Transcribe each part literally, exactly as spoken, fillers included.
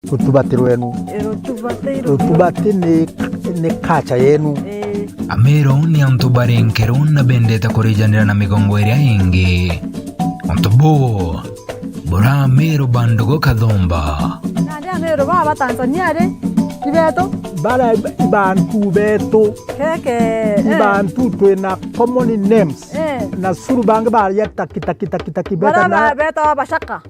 Rutubati rwenu. Ii, rutubati, rutubati ni, ni culture yenu. Ii. Ameru ni antu bari nkeru na bendete kurijanira na migongo iria ingi. Untu buu bura Ameru ba ndugu kathumba. Nandi Ameru baa ba Tanzania ri, ni betu? Bara i bantu betu. Keke, i eh, bantu twina common names. Eh. Na curu bangi baria taki, taki, taki, taki, bara beta na ba-, betawa bacaka.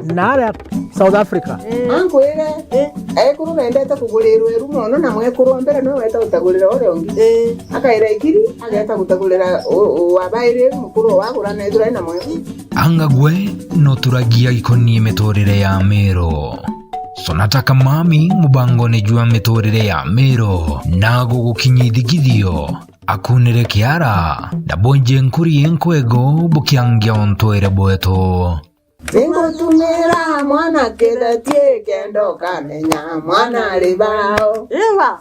Na aria South Africa. Eh. Ankwire, eh, ekuru bendete kugurirwa iru mono, na mwekuru wa mbere niwe weta gutagurira uria ungi. Eh. Akaira ikiri, ageta gutagurira u-, u-, wa bairi, mukuru wagura na ithura ina mwe. Anga gwe nuturagia ikonie miturire ya Ameru? Sonata Kamami mubangone jwa miturire ya Ameru na gugukinyia ithigithio. Akunire kiara, ndabwenje nkuri inkwego bukiangia ontwere bwetu. Ningutumira mwana kitheti kenda ukamenya mwana ari bao. Iwa.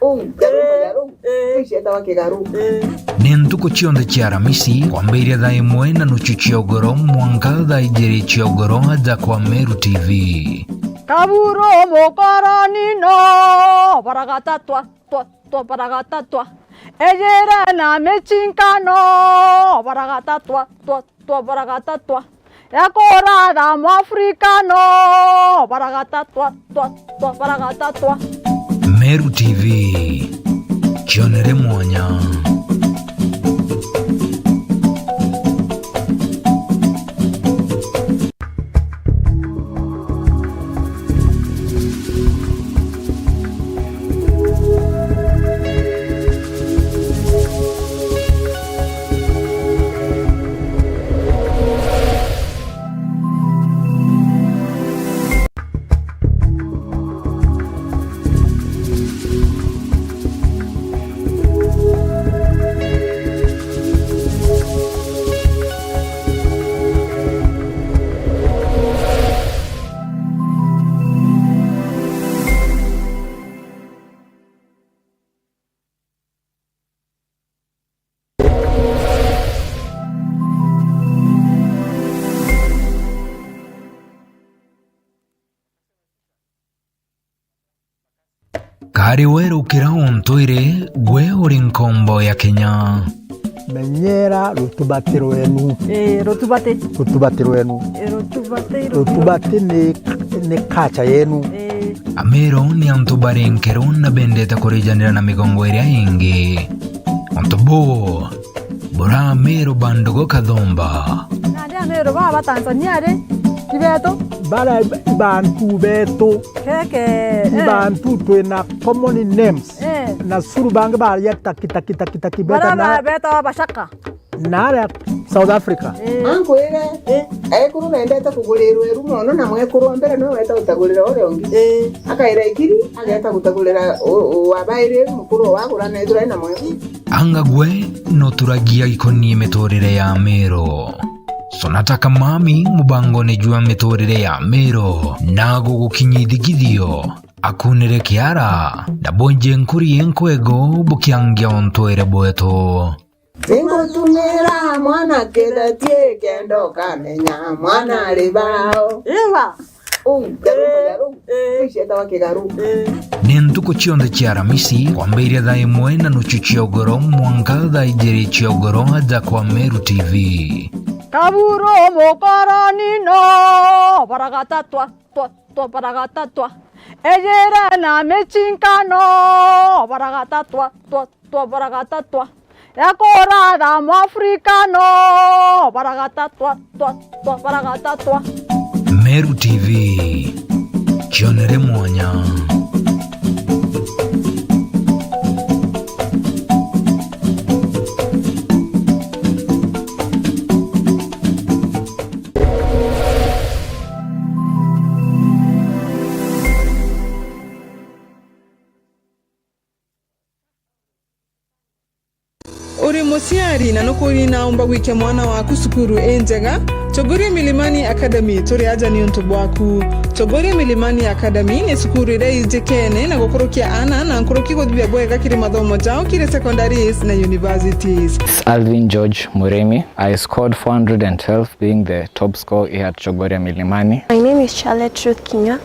Uu, kigaru, eh, kigaru. Eh. Uu cietawa kigaru. Eh. Ni ntuku cionthe cia Aramisi, kwambiria thaa imwe na nuchu cia ugoro mwanka thaa ijiri cia ugoro aja kwa Meru T V. Kaburu mukoroni no baragatatwa. Twa, twa, baragata, twa. Ejere na michinkano, baragata, twa, twa, twa, baragata, twa. Ekura tha Mwafrika no, baragata, twa, twa, twa, baragata, twa. Meru T V, kionere mwanya. Kari we rukira untwire, gwe uri nkombo ya Kenya. Menyera rutubati rwenu. Ii, rutubati. Rutubati rwenu. Ii, rutubati, rutubati. Rutubati ni, ni culture yenu. Ii. Ameru ni antu bari nkeru na bendete kurijanira na migongo iria ingi. Untu buu, bura Ameru ba ndugu kathumba. Nandi Ameru baa ba Tanzania ri, ti betu? Bara i bantu betu. Keke, i eh, bantu twina common names. Eh. Na curu bangi baria taki, taki, taki, taki, bara beta na ba-, betawa bacaka. Na aria South Africa. Eh. Ankwire, eh, ekuru bendete kugurirwa iru mono, na mwekuru wa mbere niwe weta gutagurira uria ungi. Eh. Akaira ikiri, ageta gutagurira u-, u-, wa bairi, mukuru wagura na ithura ina mwe. Anga gwe nuturagia ikonie miturire ya Ameru? Sonata Kamami mubangone jwa miturire ya Ameru na gugukinyia ithigithio. Akunire kiara, ndabwenje nkuri inkwego bukiangia ontwere bwetu. Ningutumira mwana kitheti kenda ukamenya mwana ari bao. Iwa. Uu, kigaru, eh, kigaru. Eh. Uu cietawa kigaru. Eh. Ni ntuku cionthe cia Aramisi, kwambiria thaa imwe na nuchu cia ugoro mwanka thaa ijiri cia ugoro aja kwa Meru T V. Kaburu mukoroni no baragata twa, twa, twa, baragata twa. Ejire na michinkano baragata twa, twa, twa, baragata twa. Ekura tha Mwafrika no baragata twa, twa, twa, baragata twa. Meru T V, kionere mwanya. Uri muciari na nukuri naumba gwikia mwana waku cukuru injega? Chogoria Milimani Academy turi aja niuntu bwaku. Chogoria Milimani Academy ni cukuru iria ijikene na gukurukia aana na nkuruki guthithia bwega kiri mathomo jao kiri secondaries na universities. It's Alvin George Muremi. I scored four hundred and twelve, being the top score here at Chogoria Milimani. My name is Charlotte Ruth Kinya.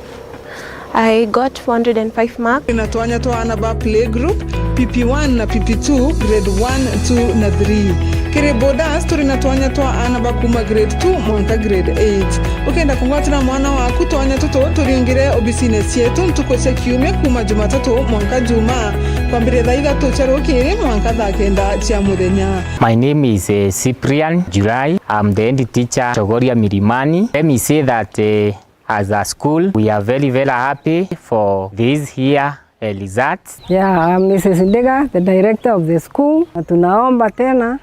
I got four hundred and five marks. Turi na twanya twa aana ba playgroup, P P one na P P two, grade one, two na three. Kiri boarders, turi na twanya twa aana ba kuuma grade two mwanka grade eight. Ukenda kugwatira mwana waku twanya tutu, turiungire obisine cietu ntuku cia kiumia kuuma Jumatatu mwanka Jumaa, kwambiria thaa ithatu cia rukiri mwanka thaa kenda cia muthenya. My name is, eh, Cyprian Jurai. I'm the head teacher, Chogoria Milimani. Let me say that, eh, as a school, we are very, very happy for this year, eh, results. Yeah, I'm Missus Ndiga, the director of the school. Na tunaomba tena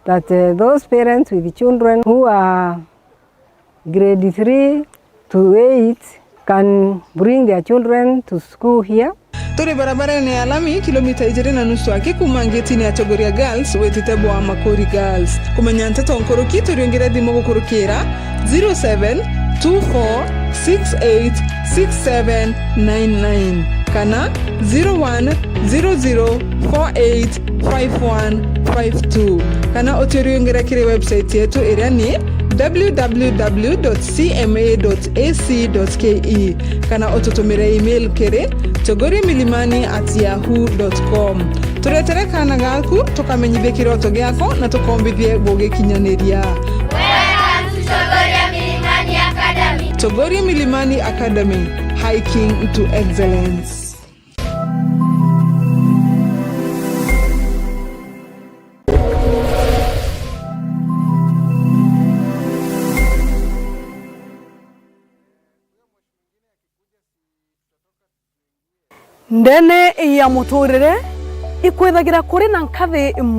that, eh, those parents with children who are grade three to eight can bring their children to school here. Turi barabarene ya lami, kilomita ijiri na nusu aki kuuma ngetine ya Chogoria Girls, witite bwa Makori Girls. Kumenya nteto nkuruki, turiungire thimu gukurukira zero seven two four six eight six seven nine nine kana zero one zero zero four eight five one five two, kana utiuriungire kiri website yetu iria ni w w w dot c m a dot a c dot k e, kana ututumire email kiri chogoria milimani at yahoo dot com. Turetere kaana gaku, tukamenyithie kiroto giako na tukombithie gugikinyaniria. Welcome to Chogoria Milimani Academy. Chogoria Milimani Academy, hiking to excellence. Ndene ya muturire, ikwithagira kuri na nkathi imwe.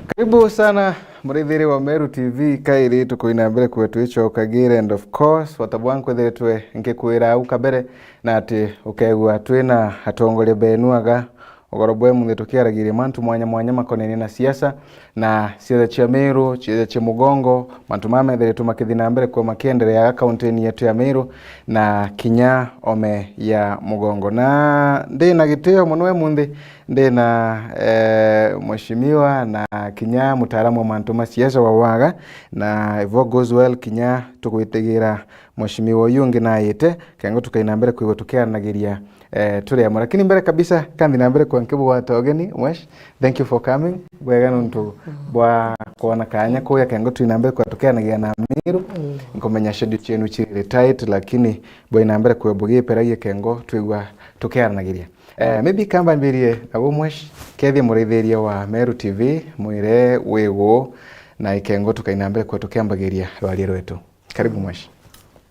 Karibu sana muraithiri wa Meru T V, kairi tukwina mbere kwe twicokagira, and of course, wata bwa nkwithiritwe nkikwira au kabere, na ati ukegua twina atongoria benu aga, ugoro bwe munthi tukiaragiria mantu mwanya mwanya makonenie na siasa, na siasa cia Meru, siasa cia mugongo, mantu maya methiritwe makithi na mbere kwa makiendereaga kaunti-ini yetu ya Meru, na kinya ome ya mugongo. Na ndi na gitio mono we munthi, ndi na, eh, mheshimiwa na kinya mutaalamu wa mantu ma siasa wa waga, na if all goes well, kinya tugwitigira mheshimiwa uyu ungi naite, kengo tukaina mbere kwigua tukiaranagiria, eh, turi amwe. Lakini mbere kabisa, kanthi na mbere kwa nkibugwata ugeni, mwesh, thank you for coming. Bwega nontu bwa kwona kanya kuya kengo twina mbere kwa tukiaranagiria na Miru. Mm. Nkumenya schedule cienu ciri tight, lakini bwina mbere kwa bugiperagia kengo twigua tukiaranagiria. Eh, maybe kamba mbirie na bu mwesh, kethia muraithiria wa Meru T V, mwire wigu, na ikengo tukaina mbere kwa tukiambagiria rwaria rwetu. Karibu mwesh.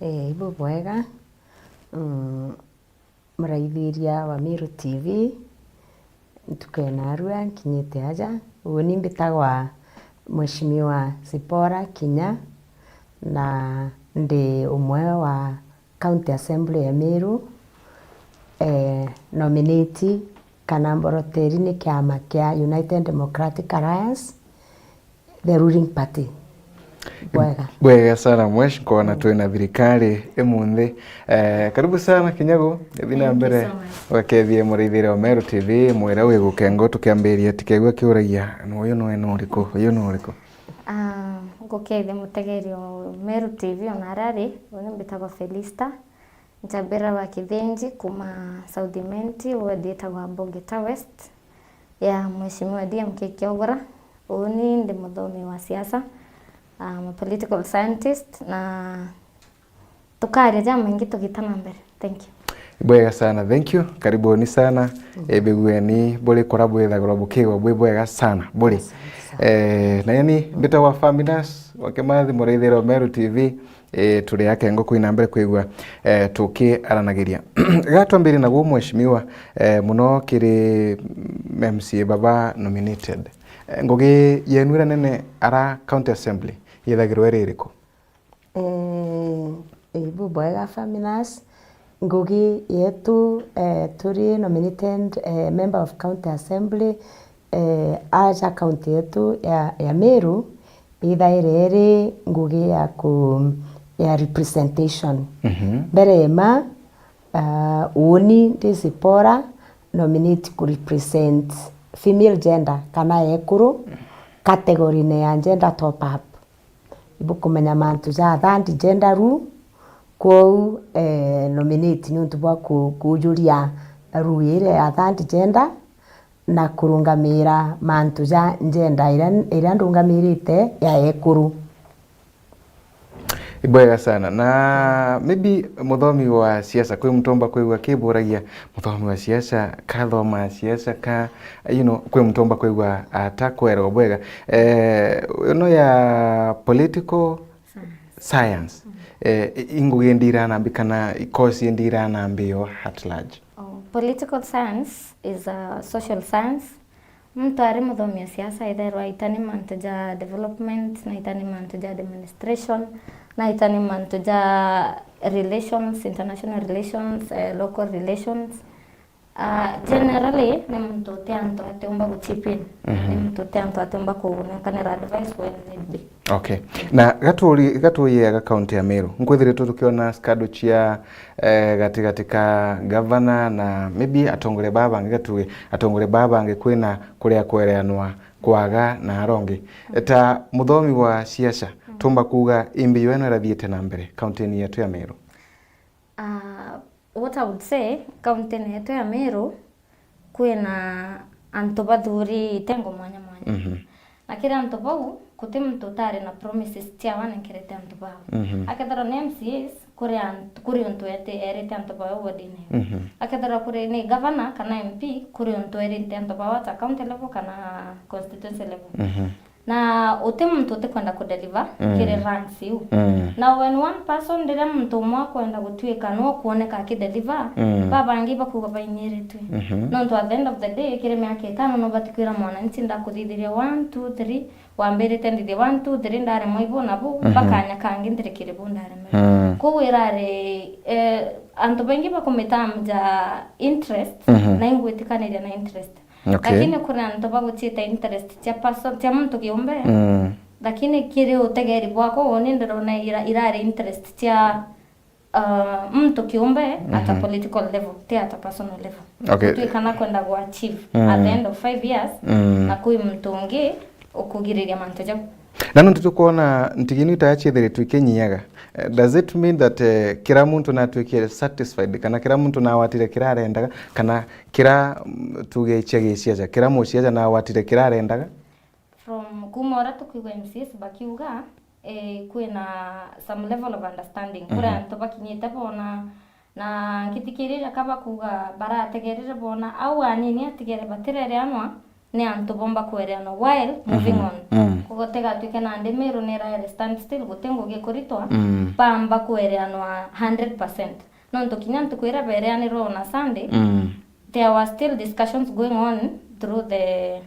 Eh, ibu bwega. Mm, muraithiria wa Meru T V, ntuku ya narua nkinyite aja. Uuni mbitagwa Mheshimiwa Zipporah Kinya, na ndi umwe wa County Assembly ya Meru, eh, nominate kana mboroteri ni kiama kia United Democratic Alliance, the ruling party. Bwega. Bwega sana mwesh, nkona twina thirikari imunthi. Eh, karibu sana Kinyagu, ithi na mbere. Thank you so much. Wakethie muraithiria wa Meru T V, mwira wi gukengo tukiambiria tikegua kiuragia, no uyu nwe no uriku, uyu no uriku? Ah, ngukethia mutegeri wa Meru T V ona aria ari, uyu mbitagwa Felista. Njambira wa Kithinji kuma South Imenti, ward yetagwa Mbogeta West, ya Mheshimiwa D M K Kiogora. Uuni ndi muthomi wa siasa, I'm a political scientist, na tukaria jamaingi tugita na mbere. Thank you. Bwega sana, thank you. Karibuni sana. Mm. Ebigueni buri kura bwithagirwa bukigwa bwi bwega sana, buri. Asante sana. Eh, na yani, mbitagwa Faminas wa Kimathi, muraithira wa Meru T V. Eh, turi akengo kwina mbere kwigua, eh, tukiaranagiria. Gatwambirie naguo mheshimiwa, eh, muno kiri M C A baba nominated. Eh, ngugi yenu iria nene ara County Assembly yithagirwa iri iriku? Eh, ibu bwega Faminas. Ngugi yetu, eh, turi nominated, eh, member of County Assembly, eh, aja kaunti yetu ya, ya Meru ithaire iri ngugi ya ku, ya representation. Mhm. Mbere ema, ah, uuni ndi Zipporah nominate ku represent female gender kana ekuru category-ine ya gender top up. Ibukumenya mantu ja third gender rule, kwou, eh, nominate niuntu bwa ku-, kujuria rule iria ya third gender na kurungamira mantu ja gender iria, iria ndungamirite ya ekuru. Ibwega sana. Na maybe muthomi wa siasa, kwi muntu umba kwigua kiburagia, muthomi wa siasa, kathoma siasa, ka, you know, kwi muntu umba kwigua atakwerwa bwega. Eh, ino ya political science. Mm. Eh, i-, i ngugi ndi iranambi kana i course ndi iranambi yo at large? Oh, political science is a social science. Muntu ari muthomi wa siasa, ethairwa aitani mantu ja development, na aitani mantu ja administration, na aitani mantu ja relations, international relations, eh, local relations. Ah, generally, ni muntu uti antu atiumba gu chip in. Mhm. Ni muntu uti antu atiumba kunenkanira advice when need be. Okay. Na gaturi-, gatuye ga kaunti ya Meru, nkwithiritwe tukiona scandal cia, eh, gatigati ka gavana na maybe atongoria baa bangi, gatuge atongoria baa bangi kwina kuria kwereanwa kwaga na arongi. Mm. Ta muthomi wa siasa, mm, tumba kuuga imbi yo ino irathiite na mbere kaunti-ini yetu ya Meru? Ah, what I would say, kaunti-ini yetu ya Meru, kwina antu bathuri itengo mwanya mwanya. Mhm. Na kiri antu bau, guti muntu utari na promises ciawe anenkerete antu bau. Mhm. Akethirwa ni M C As, kuri antu, kuri untu eti-, erite antu bau ward-ini. Mhm. Akethirwa kuri ni gavana kana M P, kuri untu erite antu bau at a county level kana constituency level. Mhm. Na uti muntu utikwenda kudeliver, mm, kiri ranks iu. Mm. Na when one person, riria muntu umwe akwenda gutuika nwe ukuoneka akideliver, mm, babangi bakuuga bainyiritue. Mhm. Nontu at the end of the day, kiri miaka itano nubati kwira mwananchi ndakuthithiria one, two, three, wambirite nthithia one, two, three, ndaremwa ibu na bu, mhm, mpaka nya kangi nthirikiri bu ndaremere. Mm. Kwou irari, eh, antu baingi bakumitamja interest, mhm, na ingwitikaniria na interest. Okay. Lakini kuri antu baguciita interest cia person, cia muntu kiumbe. Mm. Lakini kiri utegeri bwakwa, uuni ndirona ira-, irari interest cia, uh, muntu kiumbe at a, mhm, political level, ti at a personal level. Okay. Gutwikana kwenda gu achieve, mm, at the end of five years, mm, na kwi muntu ungi ukugiriria mantu jau. Na nontu tukwona ntiginu ita ciithiritwe ikinyiaga, eh, does it mean that, eh, kira muntu natwikire satisfied, kana kira muntu nawatire kira arendaga, kana kira, mm, tuge cia giciaca, kira muciaca nawatire kira arendaga? From kuma uria tukwigua M C As bakiuga, eh, kwina some level of understanding. Kuri, mhm, antu bakinyite bona, na ngithikiriria ka bakuuga barategerere bona au anini atigere batirereanwa, ni antu bomba kwereanwa while moving, mhm, on. Mm. Koguo tigatwike nandi Meru niraere stand still, guti ngugi ikuritwa, mm, bamba kwereanwa hundred percent. Nontu kinya ntuku iria bereanirwe on a Sunday, mm, there were still discussions going on through the,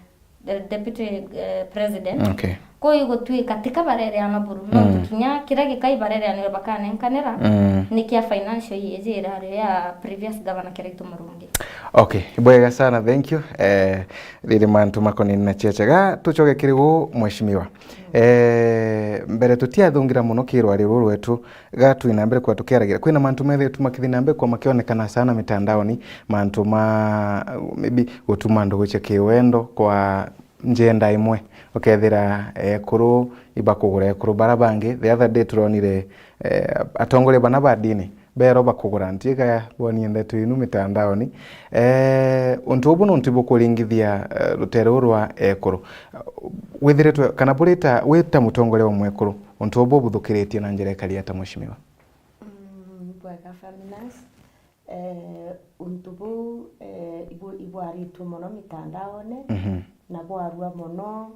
the deputy, eh, president. Okay. Kwou igutwika tika barereanwa buru, mm, nontu kinya kiria gikai barereanirwe bakanenkanira, mm, ni kia financial year iji irari ya previous governor Kiraitu Murungi. Okay, bwega sana, thank you. Eh, riri mantu makonini na Cheche. Ga tucoke kiri gu, mheshimiwa. Eh, mbere tutiathungira mono ki rwari ruru rwetu, ga twi na mbere kwa tukiaragira, kwina mantu methirite makithi na mbere kwa makionekana sana mitandaoni, mantu ma, maybe, gutuma ndugu cia kiwendo kwa njenda imwe, ukethira ekuru ibakugura ekuru bara bangi. The other day turonire, eh, atongoria bana ba dini beerwa bakugura ntiga bwonie ndeto inu mitandaoni. Eh, untu ubu nuntu ibukuringithia, eh, rutere ruru rwa ekuru. Withiritwe, kana burita, wita mutongoria wa mwekuru, untu ubu ubuthukiritie na njira ikari ata, mheshimiwa? Mm, bwega, Faminas. Eh, untu buu, eh, ibu-, ibwaritwe mono mitandaone, mhm, na bwarua mono,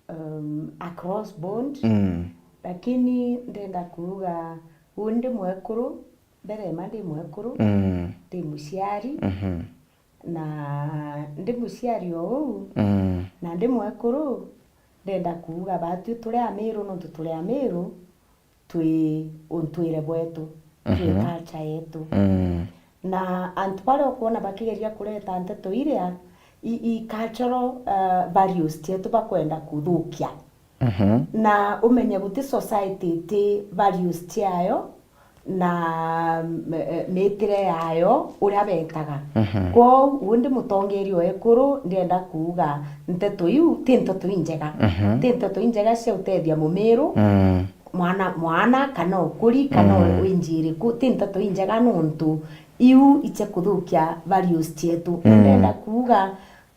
um, across board. Mm. Lakini ndenda kuuga, uu ndi mwekuru, mbere ma ndi mwekuru, mm, ndi muciari, mhm, na ndi muciari o uu, mm, na ndi mwekuru, ndenda kuuga batwi turi Amiru, nontu turi Amiru, twi untwire bwetu, twi, mhm, culture yetu. Mm. Na antu baria ukwona bakigeria kureta nteto iria, i, i cultural, uh, values cietu bakwenda kuthukia. Mhm. Na umenye guti society iti values ciayo na, m-, eh, mitire yayo uria betaga. Mhm. Kwou, uu ndi mutongeria wa ekuru, ndienda kuuga nteto iu ti nteto injega. Mhm. Ti nteto injega cia utethia mumiru, Mm. mwana, mwana, kana ukuri, kana Mm. wi njiriku, ti nteto injega nontu iu iche kuthukia values cietu. Mm. Ndienda kuuga,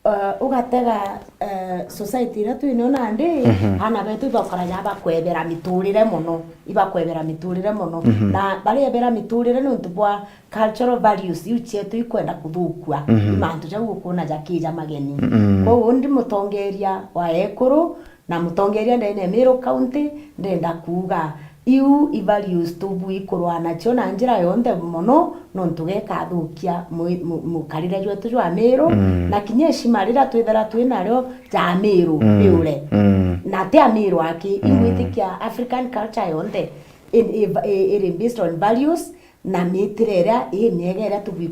eh, ugatega, eh, society iria twinio nandi, Mhm. ana betu ibakaraja bakwebera miturire mono, ibakwebera miturire mono. Mhm. Na bariebera miturire nontu bwa cultural values iu cietu ikwenda kuthukua. Mhm. I mantu jau ukuna jakija mageni. Mm. Kwou ndi mutongeria wa ekuru, na mutongeria ndene ya Meru County, ndenda kuuga iu i values tubui kurwaa nacio na njira yonthe mono, nontu gekathukia mwi-, mu-, mukarire jwetu jwa Meru, Mm. na kinya eshima riria twithira twi nario ja Meru Mm. riure. Mm. Na ti Ameru aki, Mm. ingwitikia African culture yonthe in, i, i, iri based on values na mitire iria imiega iria tubui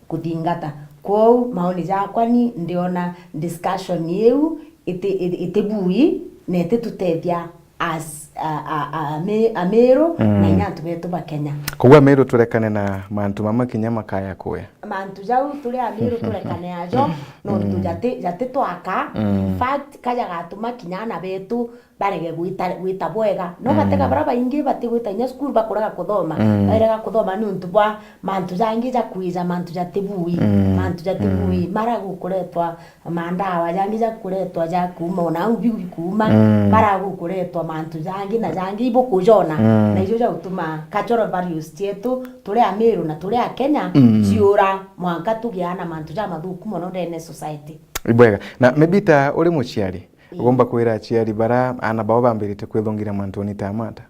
kuthingata. Kwou, maoni jakwa ni ndiona discussion iu iti-, iti-, itibui na ititutethia as a, a, a, Ame-, Ameru Mm. na inya antu betu ba Kenya. Koguo Ameru turekane na mantu mama kinya makaya kuya. Mantu jau turi Ameru turekane ajo, nontu Mm. jati-, jatitwaka. Mm. In fact, kaja gatuma kinya ana betu barege gwita, gwita bwega. No Mm. gatega bara baingi batigwita inya cukuru, bakurega kuthoma. Mm. Barega kuthoma niuntu bwa mantu jangi ja kwija, mantu jatibui, Mm. mantu jatibui. Mm. Mara gukuretwa mandawa jangi ja kuretwa ja kuuma, ona au biu bikuuma. Mm. Mara gukuretwa mantu jangi na jangi ibukujona. Mm. Na ijo ja gutuma cultural values cietu, turi Ameru na turi Akenya, Mm. ciura mwanka tugiana mantu ja mathuku mono ndene society. Ibwega. Na maybe ta uri muciari, Ii. Ugomba kwira aciari bara ana bao bambirite kwithungira mantuni ta mata?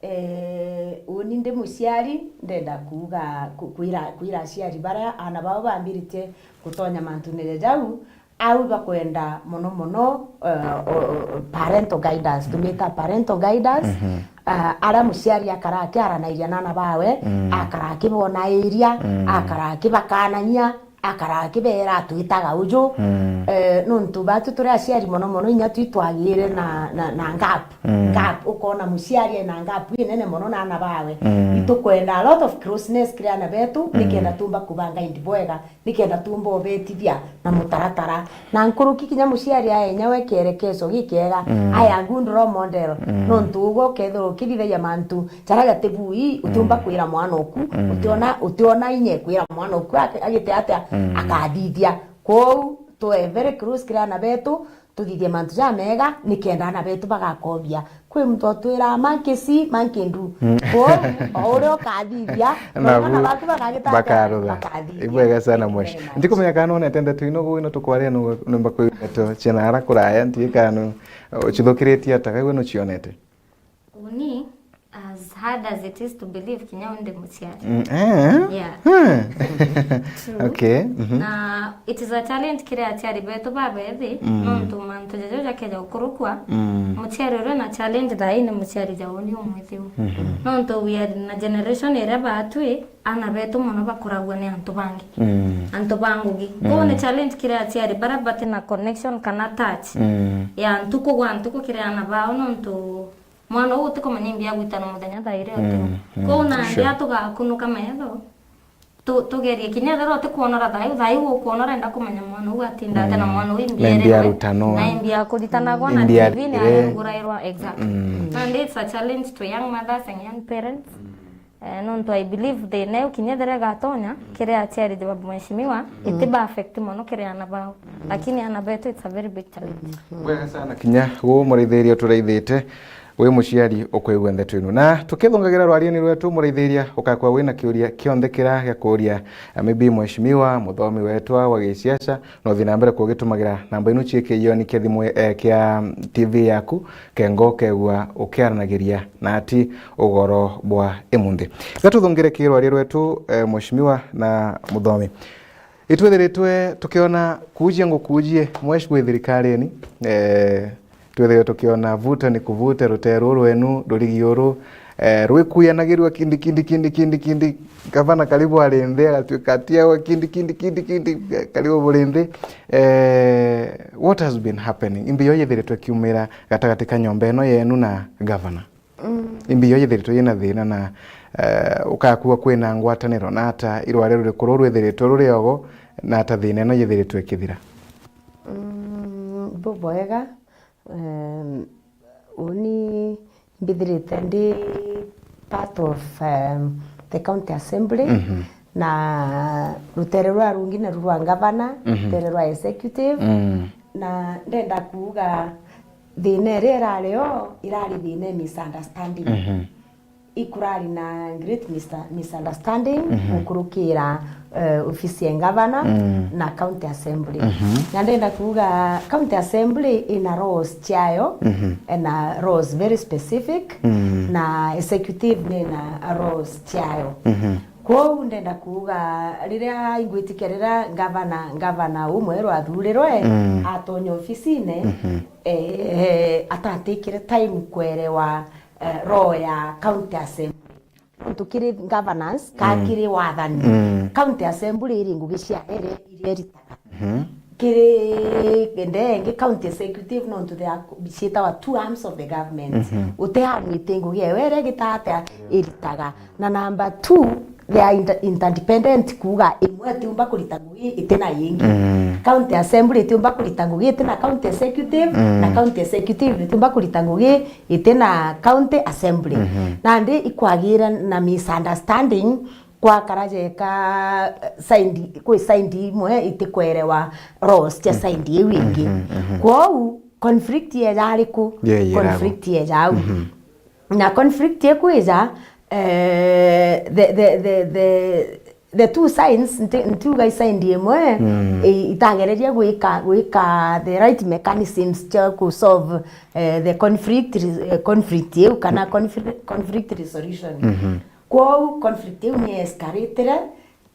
Eh, uni ndi muciari, ndenda kuuga ku-, kwira, kwira aciari bara ana bao bambirite gutonya mantune ja jau, au bakwenda mono mono, eh, o-, o-, parental guidance, tumita parental guidance, Mhm. ah, aria muciari akara akiaranairia na ana bawe, Mm. akara akibonairia, Mm. akara akibakanania, akara akibeera, "Twitaga uju." Mm. Eh, nontu batu turi aciari mono mono, inya tu itwagire na, na, na gap. Mm. Gap, ukona muciari ena gap inene mono na ana bawe. Mm. Itukwenda a lot of closeness kiri ana betu, Mm. nikenda tumba kuba guide bwega, nikenda tumba ubetithia na mutaratara. Na nkuruki kinya muciari ae inya we kierekeso gikiega, Mm. ae a good role model, Mm. nontu ugwe ukethirwa ukithithagia mantu jaria jatibui, utiumba Mm. kwira mwana oku, Mm. utiona, utiona inya kwira mwana oku ake-, agite atia Mm. akathithia. Kwou, twe very close kiri ana betu, tuthithie mantu jamega, nikenda ana betu bagakobia. Kwi muntu atwira, "Monkey see, monkey do." Mm. Kwou, o uria ukathithia, Nabu bana baku bagagita atia? Bakarutha. Bakathithia. Ibwega sana, Thank you mweshi. Very much. Ndikumenya kana nonete ndeto ino gwi no tukwaria no, nomba kwigua ndeto ciana ara kuraya, ntiika no, ucithukiritie ata, kaigwe nucionete? Uni, as hard as it is to believe, kinya undi muciari. Mm, eh? Yeah. Hmm. True. Okay. Mhm. Na it is a challenge kiri aciari betu babethi, Mm. nontu mantu jajo jakeja gukurukua, Mm. muciari uria na challenge thaa ii ni muciari ja uni umwithiu. Mhm. Nontu we are na generation iria batwi, ana betu mono bakuragua ni antu bangi. Mm. Antu ba ngugi. Kwou ni Mm. challenge kiri aciari bara bati na connection kana touch Mm. ya ntuku gwa ntuku kiri ana bao, nontu mwana uu utikumenya imbi agwitana muthenya thaa iri Mm, utuku. Mm. Kwou nandi Sure. atugakunuka metho, tu-, tugerie kinya ethirwa utikwonora thaa iu, thaa iu ukwona urenda kumenya mwana uu atinda atia na Mm. mwana uu imbi Na imbi erewe, arutanwa. na imbi akuritanagwa na Imbi T V ni arire. arengurairwa, exactly. Mm. Nandi it's a challenge to young mothers and young parents. Eh, nontu I believe thina iu kinya ethira igatonya, kiri aciari ja baba mheshimiwa, Mm. itiba affect mono kiri ana bao. Lakini ana betu, it's a very big challenge. Bwega sana kinya gu muraithiria uturaithite wi muciari ukwigua ndeto inu. Na tukithungagira rwariani rwetu, muraithiria ugakorwa wina kiuria kionthe kiria gia kuuria, eh, maybe mheshimiwa, muthomi wetwa wa gisiasa, no uthi na mbere kugitumagira namba inu ciiki ioni kia thimu, eh, kia T V yaku, kengo kegua ukiaranagiria na ati ugoro bwa imunthi. Ga tuthungire kirwaria rwetu, eh, mheshimiwa na muthomi. Itwithiritwe tukiona kuujia ngukujie mweshi wi thirikarine, eh, twithiritwe tukiona vuta ni kuvute, rutee ruru rwenu, rurigi uru, Eh, rwikuyanagirua kindi, kindi, kindi, kindi, kindi, gavana karibu ari nthi, agatuika atiagwa kindi, kindi, kindi, kindi, karibu buri nthi. Eh, what has been happening? Imbi yo yithiritwe kiumira gatagati ka nyomba ino yenu na gavana? Mm. Imbi yo yithiritwe yina thina na, eh, ukakua kwina ngwataniro na ata irwari ruriku ruu rwithiritwe ruri ogo na ata thina ino yithiritwe ikithira? Mm, bubwega. Em, uni mbithirite ndi part of, em, the county assembly, Mhm. na rutere rwa rungi naru rwa ngavana, Mhm. rutere rwa executive, Mm. na ndenda kuuga thina iria irari o, irari thina ya misunderstanding. Mhm. Ikurari na great mista-, misunderstanding Mhm. gukurukira, eh, ofisi ya ngavana Mm. na county assembly. Mhm. Na ndenda kuuga county assembly ina roles ciayo, Mhm. ina roles very specific, Mm. na executive nina roles ciayo. Mhm. Kwou ndenda kuuga riria ingwitikia riria ngavana, ngavana umweru athurirwe, Mm. atonya ofisine, Mhm. eh, eh, atatikire time kwerewa eh, role ya county assembly. Nontu kiri governance, ka Mm. kiri wathani, Mm. county assembly iri ngugi ciayo iria iritaga. Mhm. Kiri ndee ingi county executive, nontu they are, ciitawa two arms of the government. Mhm. Uti arm iti ngugi yayo iria igitaga iritaga. Na number two, they are inter-, interdependent, kuuga imwe itiumba kurita ngugi iti na ingi. Mm. County assembly itiumba kurita ngugi iti na county executive, Mm. na county executive itiumba kurita ngugi iti na county assembly. Mhm. Nandi ikwagire na misunderstanding, kwakara jeka, eh, side, kwi side imwe itikwerewa roles cia Mm. side iu ingi. Mhm, mhm. Kwou conflict yeja ariku? Ye, ye, conflict yeja au. Mhm. Na conflict ikwija, eh, the, the, the, the, the two sides, nti-, ntiuga i side imwe, Mm. i-, itagereria gwika, gwika the right mechanisms cia ku solve, eh, the conflict re-, eh, conflict iu kana confli-, conflict resolution. Mhm. Kwou conflict iu ni escalatire,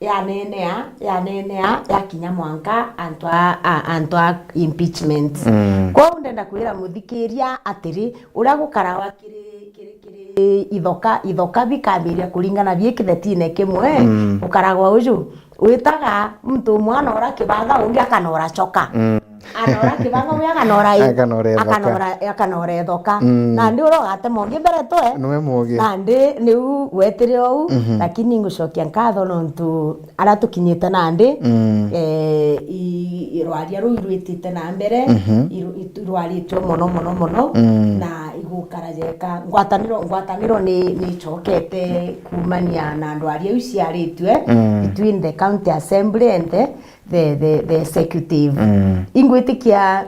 yanenea, yanenea, yakinya mwanka antu a, a, antu a impeachment. Mm. Kwou ndenda kwira muthikiria atiri, uria gukaragwa kiri, kiri, kiri ithoka, ithoka bikambiria kuringana bi kithetine kimwe, Mm. gukaragwa uju. Witaga muntu umwe anora kibanga, ungi akanora choka. Mm. Anora kibanga, uyu akanora i-, Akanora ithoka. akanora, akanora ithoka. Mm. Nandi uria ugatema ungi mbere twe. Niwe mugi. Nandi niu wetire ou, Mhm. lakini ngucokia nkatho nontu aria tukinyite nandi, Mm. eh, i-, i-, rwaria ruu irwitite na mbere, Mhm. iru-, itu-, irwaritwe mono, mono, mono, Mm. na igukara jeka. Ngwataniro, ngwataniro ni, ni icokete kumania na ndwaria iu ciaritwe Mm. between the county assembly and the the, the, the executive. Mm. Ingwitikia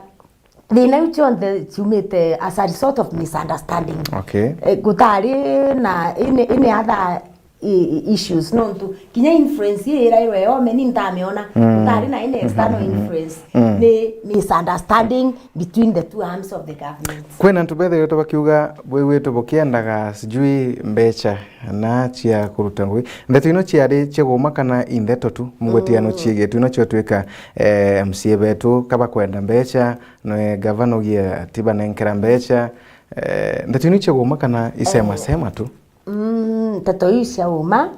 thina iu cionthe ciumite as a result of misunderstanding. Okay. Eh, gutari na any, any other i-, i-, issues, nontu kinya influence ii irairwe yome ni ntamiona. Mm. Gutari na any external Mhm, mhm. influence. Mm. Ni misunderstanding between the two arms of the government. Kwina antu bethiritwe bakiuga bwigwitwe bukiendaga sijui mbecha na cia kuruta ngugi. Ndeto ino ciari cia guma kana i ndeto tu? Mugwetiano Mm. ciigiitwe ino ciotwika, eh, M C A betu kabakwenda mbecha, noe gavana ugie ati banenkera mbecha. Eh, ndeto ino cia guma kana isema Eh. sema tu? Mm, nteto iu cia uma,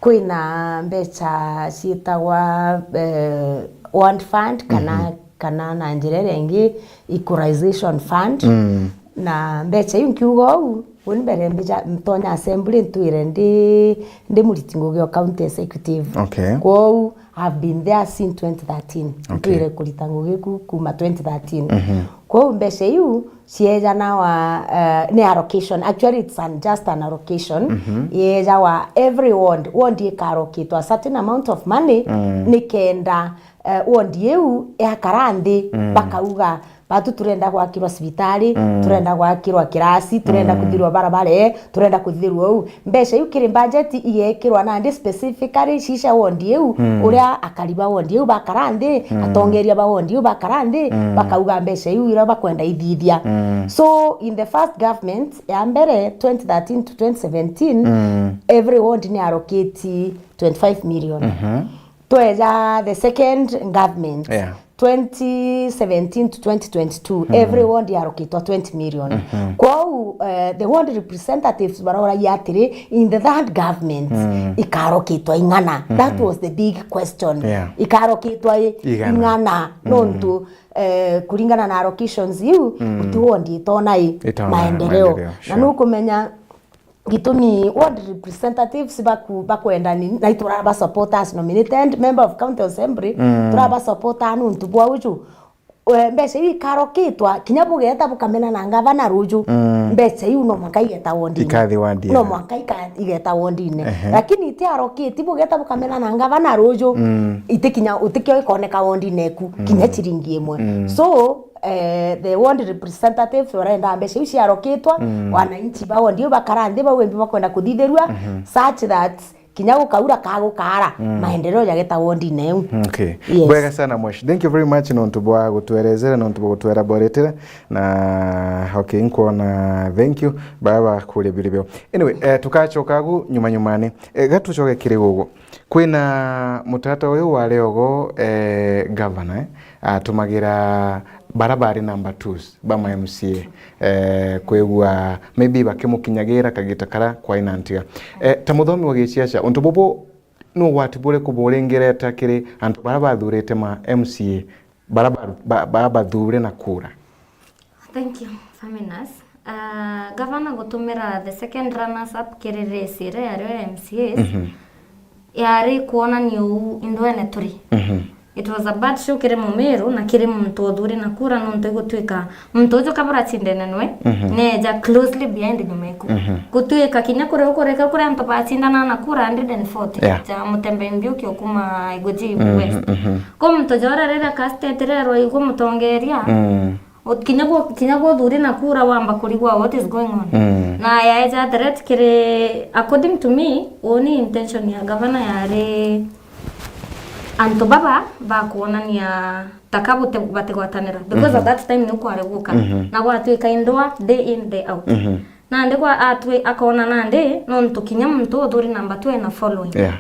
kwina mbecha ciitagwa, eh, Word Fund kana, Mhm. kana na njira iria ingi, Equalization Fund. Mm. Na mbecha iu nkiuga uu, uni mbere mbija, ntonya assembly ntwire ndi, ndi muriti ngugi o county executive. Okay. Kwou, I've been there since twenty thirteen. Okay. Ntwire kurita ngugi ku kuma twenty thirteen. Mhm. Kwou mbecha iu, ciejanawa, eh, ni allocation. Actually, it's an, just an allocation. Mhm. Yejawa every ward. Ward ikarokitwa a certain amount of money, Mm. nikenda, eh, ward iu yakara nthi, Mm. bakauga, batu turenda gwakirwa cibitari, Mm. turenda gwakirwa kirasi, turenda Mm. kuthirwa barabara, eh, turenda kuthirwa uu. Mbecha iu kiri budget igekirwa nandi specifically cicia ward iu, Mm. uria akari ba ward iu bakara nthi, Mm. atongeria ba ward iu bakara nthi, Mm. bakauga mbecha iu iria bakwenda ithithia. Mm. So, in the first government ya mbere, twenty thirteen to twenty seventeen, Mm. every ward ni allocate twenty-five million. Mhm. Tweja the second government, Yeah. twenty seventeen to twenty twenty-two, Mm. every ward yarokitwa twenty million. Mhm. Kwou, uh, the ward representatives baroragia atiri, in the third government, mm, ikarokitwa ing'ana? That, mhm, was the big question. Yeah. Ikarokitwa i-, igana, igana, mm, nontu, eh, kuringana na allocations iu, mm, guti ward itona i, itona maendeleo, maendeleo, na sure, nukumenya gitumi ward representatives baku-, bakwenda ni, na ituraba supporters nominated member of county assembly, mm, turaba supporter nuntu bwa uju. Eh, mbeca iu ikarokitwa, kinya bugeta bukamena na ngavana ruju, mm, mbeca iu no mwanka igeta wondine. Ikathi wondine. No mwanka ika-, igeta wondine. Ehe. Lakini itiarokiti, bugeta bukamena na ngavana ruju, mm, itikinya, utikio ikoneka wondine eku, mm, kinya ciringi imwe. Mm. So, eh, the ward representatives barenda mbeca iu ciarokitwa, mm, wananchi ba ward iu bakara nthi, bau embi bakwenda kuthithirua, mhm, such that kinya gukaura ka gukaara, mm, maendeleo jageta wondine iu. Okay. Yes. Bwega sana, Mwashi. Thank you very much nontu bwa gutwerezera, nontu bwa gutweraboretera. Na, okay, nkwona, thank you baba kuria biri bio. Anyway, eh, tukachoka agu nyuma nyumani. Eh, gatuchoke kiri gugu. Kwina mutata uyu wa Riogo, eh, governor, eh, atumagira bara bari number twos ba ma M C A, eh, kwigua maybe bakimukinyagira kagita kara kwaina ntiga. Eh, ta muthomi wa giciaca, untu bubu ni ugwati buriku buringireta kiri antu bara bathurite ma M C A, bara ba-, ba-, ba-, bathure na kura? Thank you, Faminas. Ah, gavana gutumira the second runners up kiri race iria yario ya M C As, mhm, yari kuonania uu indwene turi. Mhm. It was a bad show kiri Mumiru na kiri muntu uthuri na kura, nontu igutwika muntu uju kabura acindene nwe, mhm, neja closely behind nyuma iku. Mhm. Gutwika kinya kuri ukurika kuri antu bacindana na kura hundred and forty, yeah, ja Mutembei Mbiuki ukuma Iguji, mhm, West. Mhm. Ko muntu jora rira kastetire rwa igumutongeria, mm. Ut-, kinya gwo-, kinya gwothuri na kura wamba kurigwa what is going on. Mm. Na yaeja threat kiri, according to me, uni intention ya gavana yari antu baba bakwonania taka bute-, batigwatanira. Because at that time niu kwari guka. Mhm. Na gwatwika indwa day in, day out. Mhm. Nandi kwa atwi-, akona nandi, nontu kinya muntu uthuri number two ena following. Yeah.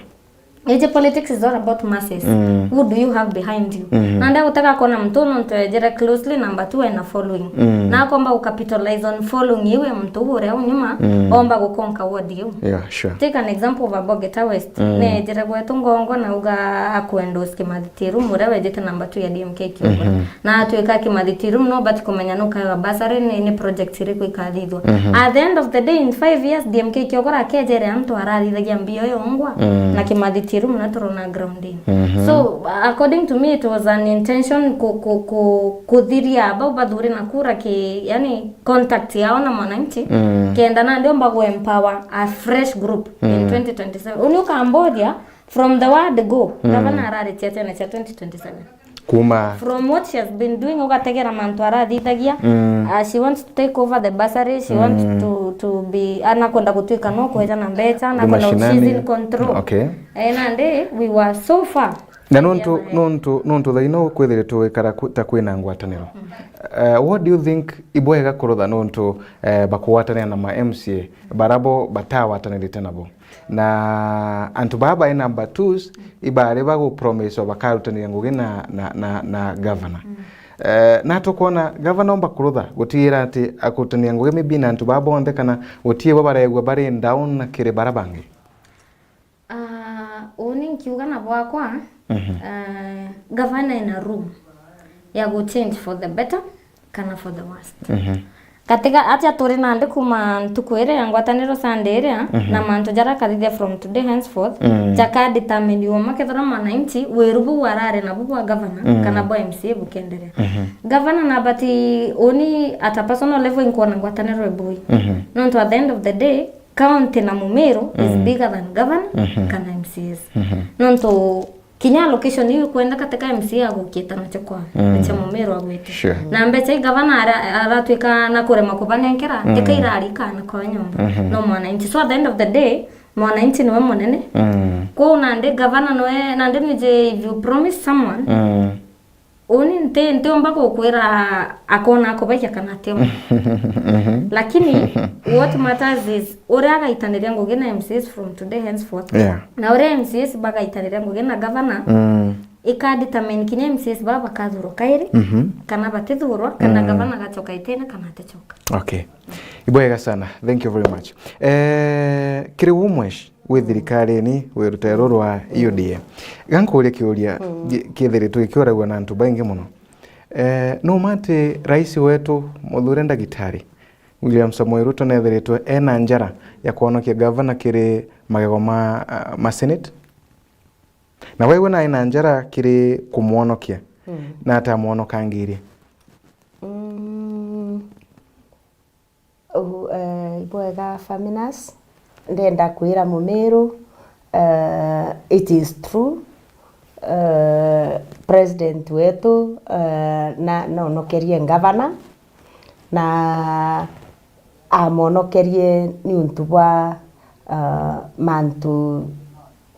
Iji politics is all about masses. Mm. Who do you have behind you? Mm-hmm. Nandi agutega akona muntu nontu ejire closely number two ena following. Mm. Na akomba gu capitalize on following iu ya muntu uu uria u nyuma, mm, omba gukonka ward iu. Yeah, sure. Take an example of Abogeta West. Mm. Nejire gwetu Ngongwa na uga akwendorse Kimathi Tirum uria wejite number two ya D M K Kiogora. Mm-hmm. Na atwika Kimathi Tirum no but kumenya nukaewa bursary ni, ni project iriku ikathithwa. Mhm. At the end of the day, in five years, D M K Kiogora akejere antu arathithagia mbio yongwa, mm, na Kimathi Tirum na turona ground in. Mhm. So, according to me, it was an intention ku-, ku-, ku-, kuthiria bau bathuri na kura ki, yani, contact yao na mwananchi, mm, kenda nandi omba gu empower a fresh group in, mm, twenty twenty-seven. Uni ukamboria, from the word go, mm, gavana araritie tene cia twenty twenty-seven. Kuma. From what she has been doing, ugategera mantu arathithagia. Mm. Uh, she wants to take over the bursary, she, mm, wants to, to be, anakwenda gutwika no kweja na mbeca, anakwenda, she's in control. Okay. Eh, nandi, we were so far. Na nontu, yeah, nontu, nontu thaino kwithire twikara ku-, ta kwina ngwataniro. Mm. Uh, what do you think ibwega kurutha nontu, eh, bakugwatanira na ma M C A, barabo batawatanirite nabo? Na antu baa bai number twos, ibari bagupromiswa bakarutaniria ngugi na, na, na, na governor. Mm. Eh, na tukwona governor omba kurutha gutigira ati akurutaniria ngugi maybe na antu baa bonthe, kana gutii bo baregua bari down na kiri bara bangi? Ah, uni nkiuga na bwakwa, mhm, ah, governor ina room ya gu change for the better kana for the worst. Mhm. Katika, atia turi nandi kuma ntuku iria ya ngwataniro Sunday iria, mhm, na mantu jaria akathithia from today henceforth, mm, jaka determine uma kethira mwananchi wiru buu arari nabu bwa governor, mm, kana bwa M C A bukenderea. Mhm. Governor na but uni at a personal level inkwona ngwataniro ibui. Mhm. Nontu at the end of the day, county na Mumiru is, mm, bigger than governor, mhm, kana M C As. Mhm. Nontu kinya allocation iu ikwenda katika M C A agukita nacio kwa, mm, nacio Mumiru agwite. Sure. Na mbeca i gavana ara-, aratwika na kurema kubanenkera, mm, tika irarika na kwa nyomba. Mhm. No mwananchi. So at the end of the day, mwananchi niwe munene. Mm. Kwou nandi gavana niwe, nandi nije if you promise someone, mm, uni nti-, ntiumba gukwira akona akubaiya kana atiumba. Mhm. Lakini what matters is, uria agaitaniria ngugi na M C As from today henceforth. Yeah. Na uria M C As bagaitaniria ngugi na gavana, mm, ika determine kinya M C As baa bakathurwa kairi, mhm, kana batithurwa, kana, mm, gavana agacoka itine kana aticoka. Okay. Ibwega sana. Thank you very much. Eh, kiri umwe wi thirikarini, wi rutere ruru rwa U D A. Gankuuria kiuria, mm, gi-, kithiritwe gikiuragua na antu baingi mono. Eh, numa ati rais wetu, muthure ndagitari William Samoei Ruto, nethiritwe ena njara ya kwonokia gavana kiri magego ma, ah, ma Senate? Na waigua naina njara kiri kumwonokia, mm, na atamwonokangirie? Mm. Ugu, eh, ibwega Faminas. Ndenda kwira Mumiru, eh, it is true. Eh, president wetu, eh, na, nonokerie ngavana, na amonokerie niuntu bwa, eh, mantu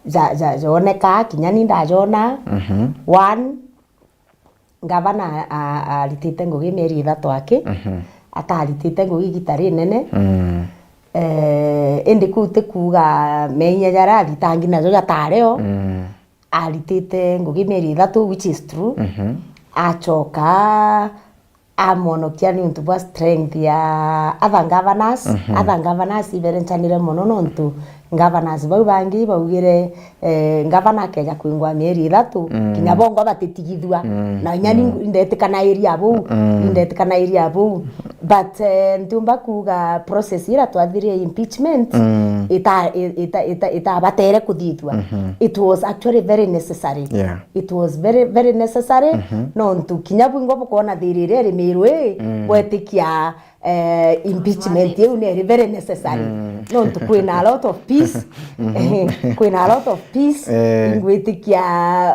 ja, ja, jonekaa, kinya ni ndajona. Mhm. One, ngavana a-, a-, aritite ngugi mieri ithatu aki, mhm, ataritite ngugi igita rinene. Mm. Eh, indi kuu ti kuuga menya jaria athitangi najo jatario. Mm. Aritite ngugi mieri ithatu, which is true. Mhm. Acoka amwonokia niuntu bwa strength ya other governors. Mhm. Other governors iberenchanire mono nontu governors bau bangi baugire, eh, ngavana akeja kwingwa mieri ithatu, mm, kinya bongo batitigithua. Mm, na inya ni, mm, indetikanairi abuu, mm, indetikanairi abuu. But, eh, ntiumba kuuga process ira twathirie impeachment, mm, ita-, ita-, ita-, itabatere kuthithua. Mhm. It was actually very necessary. Yeah. It was very, very necessary, mhm, nontu kinya bwingwa bukoona thiri iria iri Miru ii, mm, bwetikia eh, impeachment iu neri very necessary. Mm. Nontu kwina a lot of peace. Mhm. Kwina a lot of peace. Eh. Ingwitikia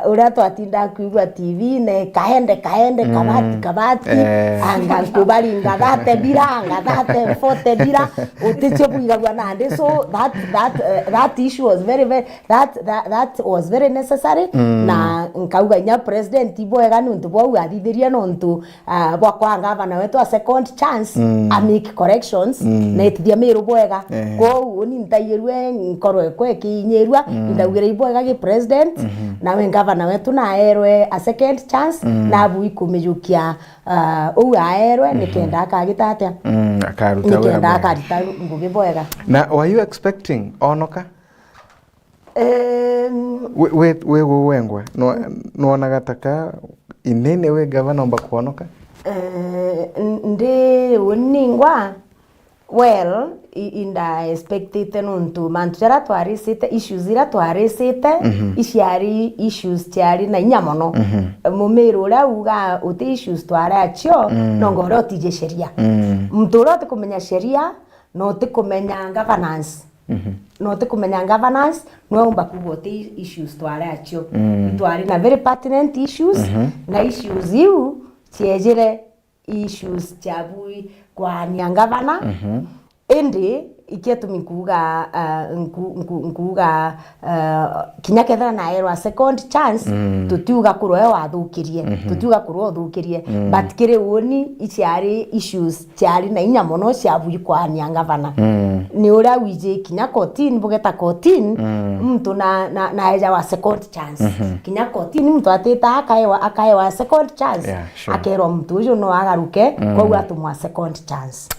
uria twatinda kwigua T V-ine, kaende, kaende, mm, kabati, kabati. Eh. Anga nkubaringa thate bira, anga thate forty bira. Uticio bwigagua nandi. So that, that, eh, that issue was very, very, that, that, that was very necessary. Mm. Na nkauga inya president ibwega niuntu bwau athithirie nontu ah, bwa kwa ngavana wetu a second chance, mm, a make corrections, mm, na itithia Miru bwega. Eh. Kwou uni ntairwe nkoro ekwe ikiinyirua, mm, indaugire ibwega gi president, mhm, nawe ngavana wetu naerwe a second chance, mm, na abu ikumijukia, ah, uu aerwe, mhm, nikenda akagita atia? Mm, akaruta wira bwega. Nikenda akarita ngugi bwega. Na were you expecting onoka? Em, we, we, we, we wengwa, nwa-, nwonaga ta ka in any way gavana omba kwonoka? Eh, n-, ndi uni ningwa, well, i-, inda expectite nontu mantu jaria twaricite, issues iria twaricite, mhm, iciari issues ciari na inya mono. Mhm. Mumiru uria uga uti issues twari acio, mm, nonga uria utiji sheria. Mm. Muntu uria utikumenya sheria, na utikumenya governance. Mhm. Na utikumenya governance, nwe umba kuuga uti issues twari acio. Mm. Itwari na very pertinent issues, mhm, na issues iu ciejire issues cia bui kwaania ngavana. Mhm. Indi ikietumi nkuuga, ah, nku-, nku-, nkuuga, ah, kinya kethira naerwa second chance, mm, tutiuga kurwa we wathukirie, mhm, tutiuga kurwa uthukirie, mm, but kiri uni iciari issues ciari na inya mono cia bui kwaania ngavana. Mm. Ni uria wiji kinya kotini, bugeta kotini, mm, muntu na, na, naejawa second chance. Mhm. Kinya kotini muntu atita akaewa, akaewa second chance. Yeah, sure. Akerwa muntu uju no agaruke, mm, kwou atumwa second chance.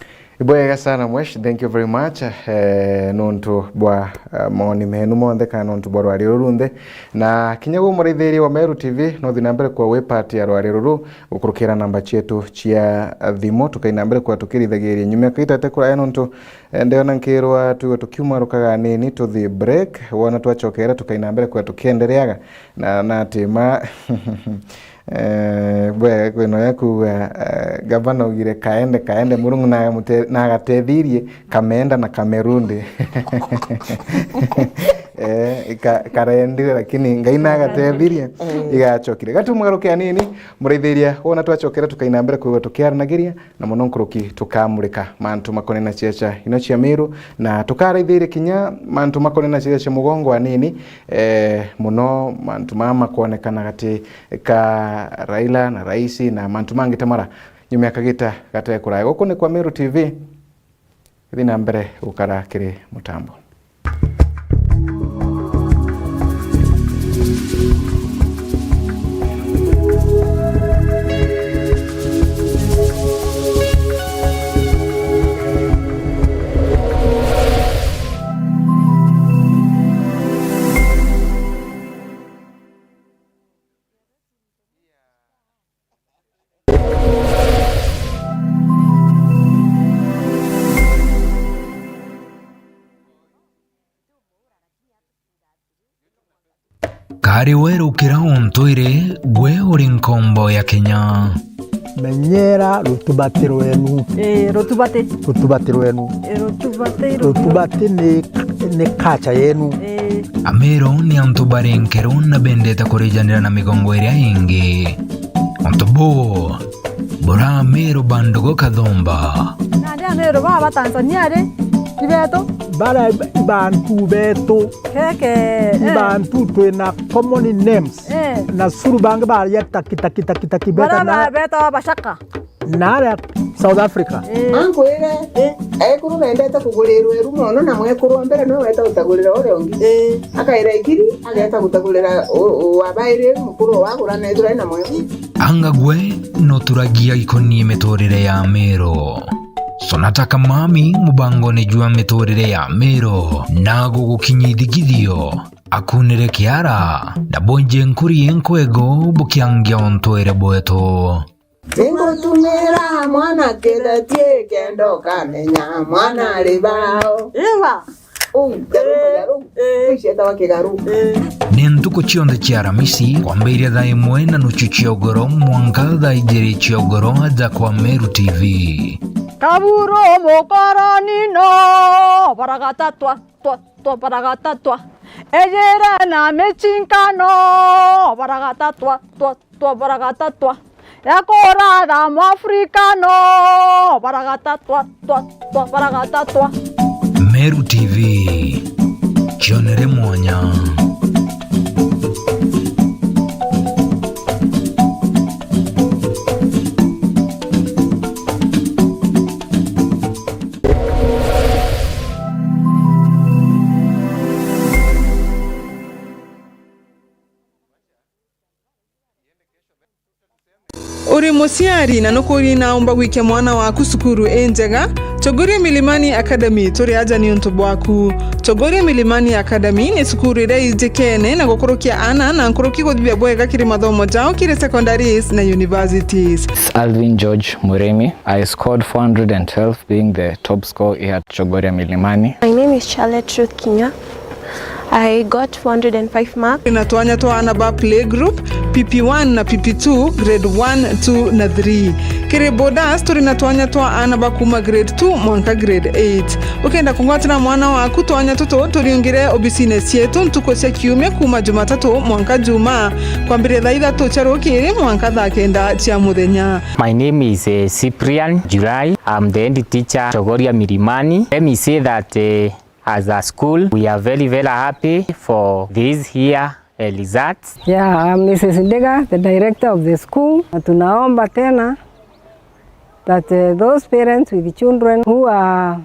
Ibwega sana mwesh, thank you very much, eh, nontu bwa, eh, maoni menu monthe kana nontu bwa rwari ruru runthe. Na kinya gwe muraithiria wa Meru T V, no thi na mbere kwa wi part ya rwari ruru, gukurukira namba cietu cia thimu, tukai na mbere kwa tukirithagiria nyuma kaita te kuraya nontu, eh, ndiona nkirwa tuwe tukiuma rukaga nini tuthi break, wona twachokera tukai na mbere kwa tukiendereaga na, na tima. Eh, bwe, kwina uria kuuga, eh, gavana augire kaende, kaende, Murungu nagamute-, nagatethirie, kameenda na kamerundi. Eh, ka-, karendire, lakini Ngai nagatethirie, mm, igachokire. Gatu mugaruke anini, muraithiria, wona twachokera tukaina mbere kwigua tukiaranagiria, na mono nkuruki tukamurika mantu makonena ciaca ino cia Miru, na tukaraithiria kinya mantu makonena ciaca cia mugongo anini, eh, mono mantu mama makonekana gati ka Raila na raisi na mantu mangi ta mara nyuma ya kagita gate kuraya. Guku ni kwa Meru T V. Thi na mbere gukara kiri mutambo. Ari we rukira untwire, gwe uri nkombo ya Kenya. Menyera rutubati rwenu. Ii, rutubati. Rutubati rwenu. Ii, rutubati, rutubati. Rutubati ni, ni culture yenu. Ii. Ameru ni antu bari nkeru na bendete kurijanira na migongo iria ingi. Untu buu bura Ameru ba ndugu kathumba. Nandi Ameru baa ba Tanzania ri, ibetu? Bara ibantu betu. Keke, eh. Ibantu twina common names. Eh. Na curu bangi baria taki, taki, taki, taki, bara beta na ba-, beta Abashaka. Na aria South Africa. Eh. Ankwire, eh, ekuru bendete kugurirwa iru mono, na mwekuru wa mbere niwe weta gutagurira uria ungi. Eh. Akaira ikiri, ageta gutagurira u-, u-, wa bairi mukuru wagura na ithura na mwe. Anga gwe noturagia ikonie miturire ya Ameru? Sonata Kamami mubangone jwa miturire ya Ameru na gugukinyia ithigithio. Akunire kiara, na bwenje nkuri inkwego bukiangia untwire bwetu. Ningutumira mwana kitheti kenda ukamenya mwana ari bao. Iwa. Uu, kigaru, eh, kigaru. Eh. Uu cietawa kigaru. Eh. Ni ntuku cionthe cia Aramisi, kwambiria thaa imwe na nuchu cia ugoro mwanka thaa ijiri cia ugoro aja kwa Meru T V. Kaburu mukoroni no baragatatwa. Twa, twa, baragatatwa. Ejere na michinkano, baragatatwa, twa, twa, baragatatwa. Ya kuratha Mwafrika no, baragatatwa, twa, twa, baragatatwa. Meru T V, kionere mwanya. Uri muciari na nukuri naumba gwikia mwana waku cukuru injega? Chogoria Milimani Academy turi aja niuntu bwaku. Chogoria Milimani Academy ni cukuru iria ijikene na gukurukia aana na nkuruki guthithia bwega kiri mathomo jao kiri secondaries na universities. It's Alvin George Murimi. I scored four hundred and twelve, being the top score here at Chogoria Milimani. My name is Charlotte Ruth Kinya. I got four hundred and five marks. Turi na twanya twa aana ba playgroup, P P one na P P two, grade one, two na three. Kiri boarders, turi na twanya twa aana ba kuma grade two mwanka grade eight. Ukenda kungwatira mwana waku twanya tutu, turiungire obisine cietu ntuku cia kiumia kuma Jumatatu mwanka Jumaa, kwambiria thaa ithatu cia rukiri mwanka thaa kenda cia muthenya. My name is, eh, Cyprian July. I'm the head teacher, Chogoria Milimani. Let me say that, eh, as a school, we are very, very happy for this year, eh, results. Yeah, I'm Missus Ndega, the director of the school. Na tunaomba tena that, eh, those parents with children who are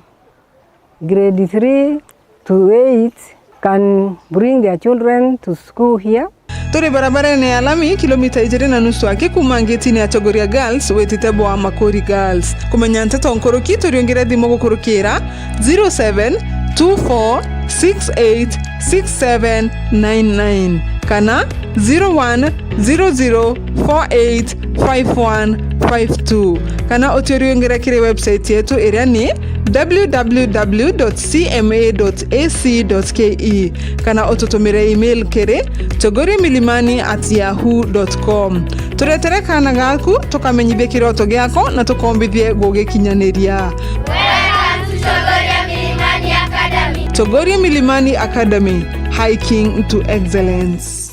grade three to eight can bring their children to school here. Turi barabarene ya lami, kilomita ijiri na nusu aki kuma ngetini ya Chogoria Girls witite bwa Makuri Girls. Kumenya nteto nkuruki, turiungire thimu gukurukira zero seven two four six eight six seven nine nine kana zero one zero zero four eight five one five two, kana utiuriungire kiri website yetu iria ni w w w dot c m a dot a c dot k e, kana ututumire email kiri chogoria milimani at yahoo dot com. Turetere kaana gaku, tukamenyithie kiroto giako na tukombithie gugikinyaniria. Welcome to Chogoria Milimani Academy. Chogoria Milimani Academy, hiking to excellence.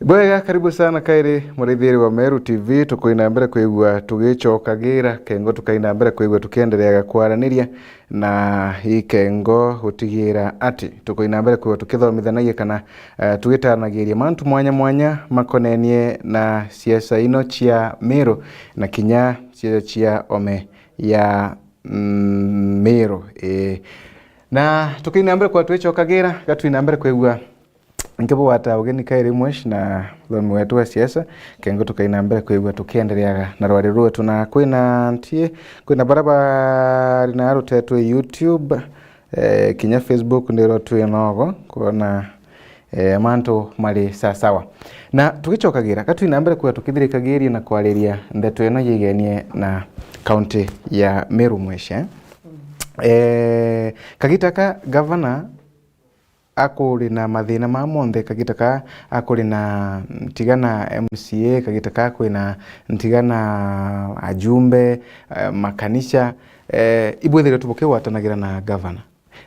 Bwega, karibu sana kairi murithiri wa Meru T V. Tukuina mbere kwigua tugicokagira kengo, tukaina mbere kwigua tukiendereaga kwaraniria na ikengo gutigira ati tukuina mbere kwigua tukithomithanagia kana, eh, tugitaranagiria mantu mwanya mwanya makonenie na siasa ino cia Meru na kinya siasa cia ome ya, mm, Meru. Ii. Na tukiina mbere kwa twicokagira, gatuina mbere kwigua nkibugwata ugeni kairi mweshi na thomi wetu wa siasa, kengo tukaina mbere kwigua tukiendereaga na rwari rwetu. Na kwina ntie, kwina bara bari na rutetwe YouTube, eh, kinya Facebook ndiro twi nogo, kwona, eh, mantu mari sasawa. Na tugicokagira, gatuina mbere kwigua tukithirikagiria na kwariria ndeto ino yigenie na kaunti ya Meru mweshi, eh? Eh, kagita ka gavana akuri na mathina maa monthe, kagita ka akuri na ntiga na M C A, kagita ka kwina ntiga na ajumbe, eh, makanisa, eh, ibwithiritwe bukigwatanagira na gavana.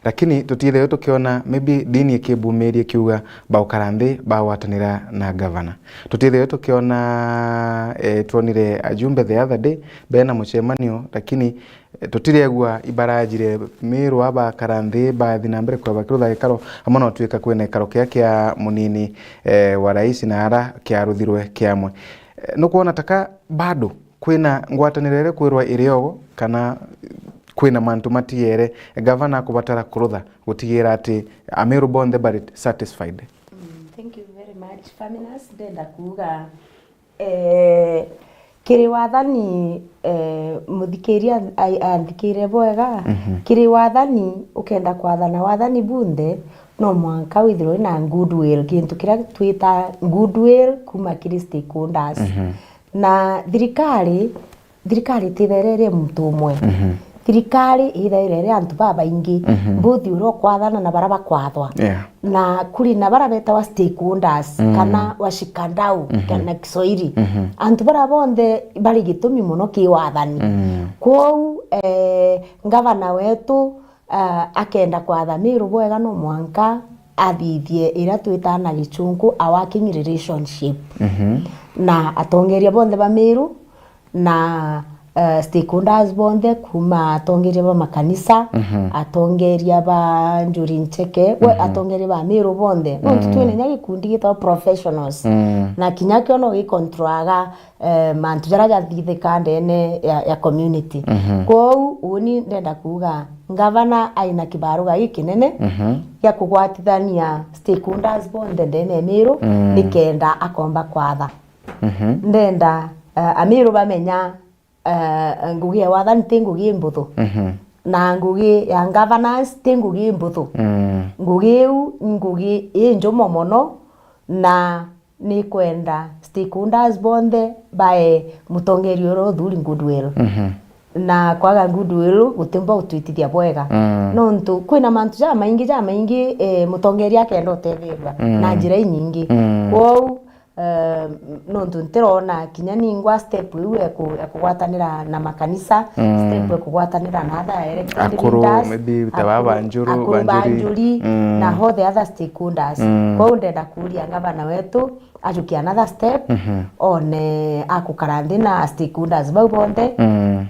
Lakini tutiithiritwe tukiona maybe dini ikibumiria ikiuga baukara nthi bagwatanira na gavana. Tutiithiritwe tukiona, eh, twonire ajumbe the other day bena mucemanio, lakini Eh, tutiregua ibarajire Miru abakara nthi, bathi na mbere kwaba kirutha gikaro, amwe no twika kwina gikaro kia, kia munini, eh, wa rais na ara kiaruthirwe kiamwe. Eh, nukwona taka bado kwina ngwataniro iria kwirwa iri ogo, kana kwina mantu matiere gavana akubatara kurutha gutigira ati Amiru bonthe bari satisfied? Mm, thank you very much, Faminas. Ndenda kuuga Eh, kiri wathani, eh, muthikiria ai-, anthikire bwega, Mhm. kiri wathani, ukenda kwathana wathani bunthe, no mwanka withirwe na goodwill, kintu kiria twita goodwill kuma kiri stakeholders. Mhm. Na thirikari, thirikari itithaira iri muntu umwe. Mhm. Thirikari ithaira iri antu babaingi. Mhm. Mbuthi uria ukwathana na baria bakwathwa. Yeah. Na kuri na baria betawa stakeholders, Mm. kana washikadau, Mhm. kana Kiswahili. Mhm. Antu baria bonthe bari gitumi mono ki wathani. Mm. Kwou, eh, ngavana wetu, eh, akenda kwatha Miru bwega, no mwanka athithie iria twitaa na gichunku a working relationship. Mhm. Na atongeria bonthe ba Miru, na, eh, stakeholders bonthe, kuma atongeria ba makanisa, Mhm. atongeria ba njuri ncheke, we, Mhm. atongeria ba Miru bonthe. Nontu Mm. twina inya gikundi gitagwa professionals. Mm. Na kinya kio no gicontrolaga, eh, mantu jaria jathithika ndene ya, ya community. Mhm. Kwou, uni ndenda kuuga, ngavana aina kibaruga gikinene Mhm. gia kugwatithania stakeholders bonthe ndene ya Miru, Mm. nikenda akomba kwatha. Mhm. Ndenda, eh, Amiru bamenya, eh, ngugi ya wathani ti ngugi imbuthu. Mhm. Na ngugi ya governance ti ngugi imbuthu. Mm. Ngugi iu ni ngugi injumo mono, na nikwenda stakeholders bonthe bae mutongeria uria uthuri goodwill. Mhm. Na kwaga goodwill gutimba gutwitithia bwega. Mm. Nontu kwina mantu jamaingi, jamaingi, eh, mutongeria akenda utetherua Mm. na njira inyingi. Mm. Kwou, eh, nontu ntirona kinya ningwa step iu ya ku-, ya kugwatanira na makanisa, Mm. step ya kugwatanira na other elected Akuru, leaders, maybe ta baba akuru, Njuru, akuru ba Banjuri. Njuri, Mm. na all the other stakeholders. Mm. Kwou ndenda kuuria ngavana wetu ajukie another step, Mhm. one akukara nthi na stakeholders bau bonthe, Mm.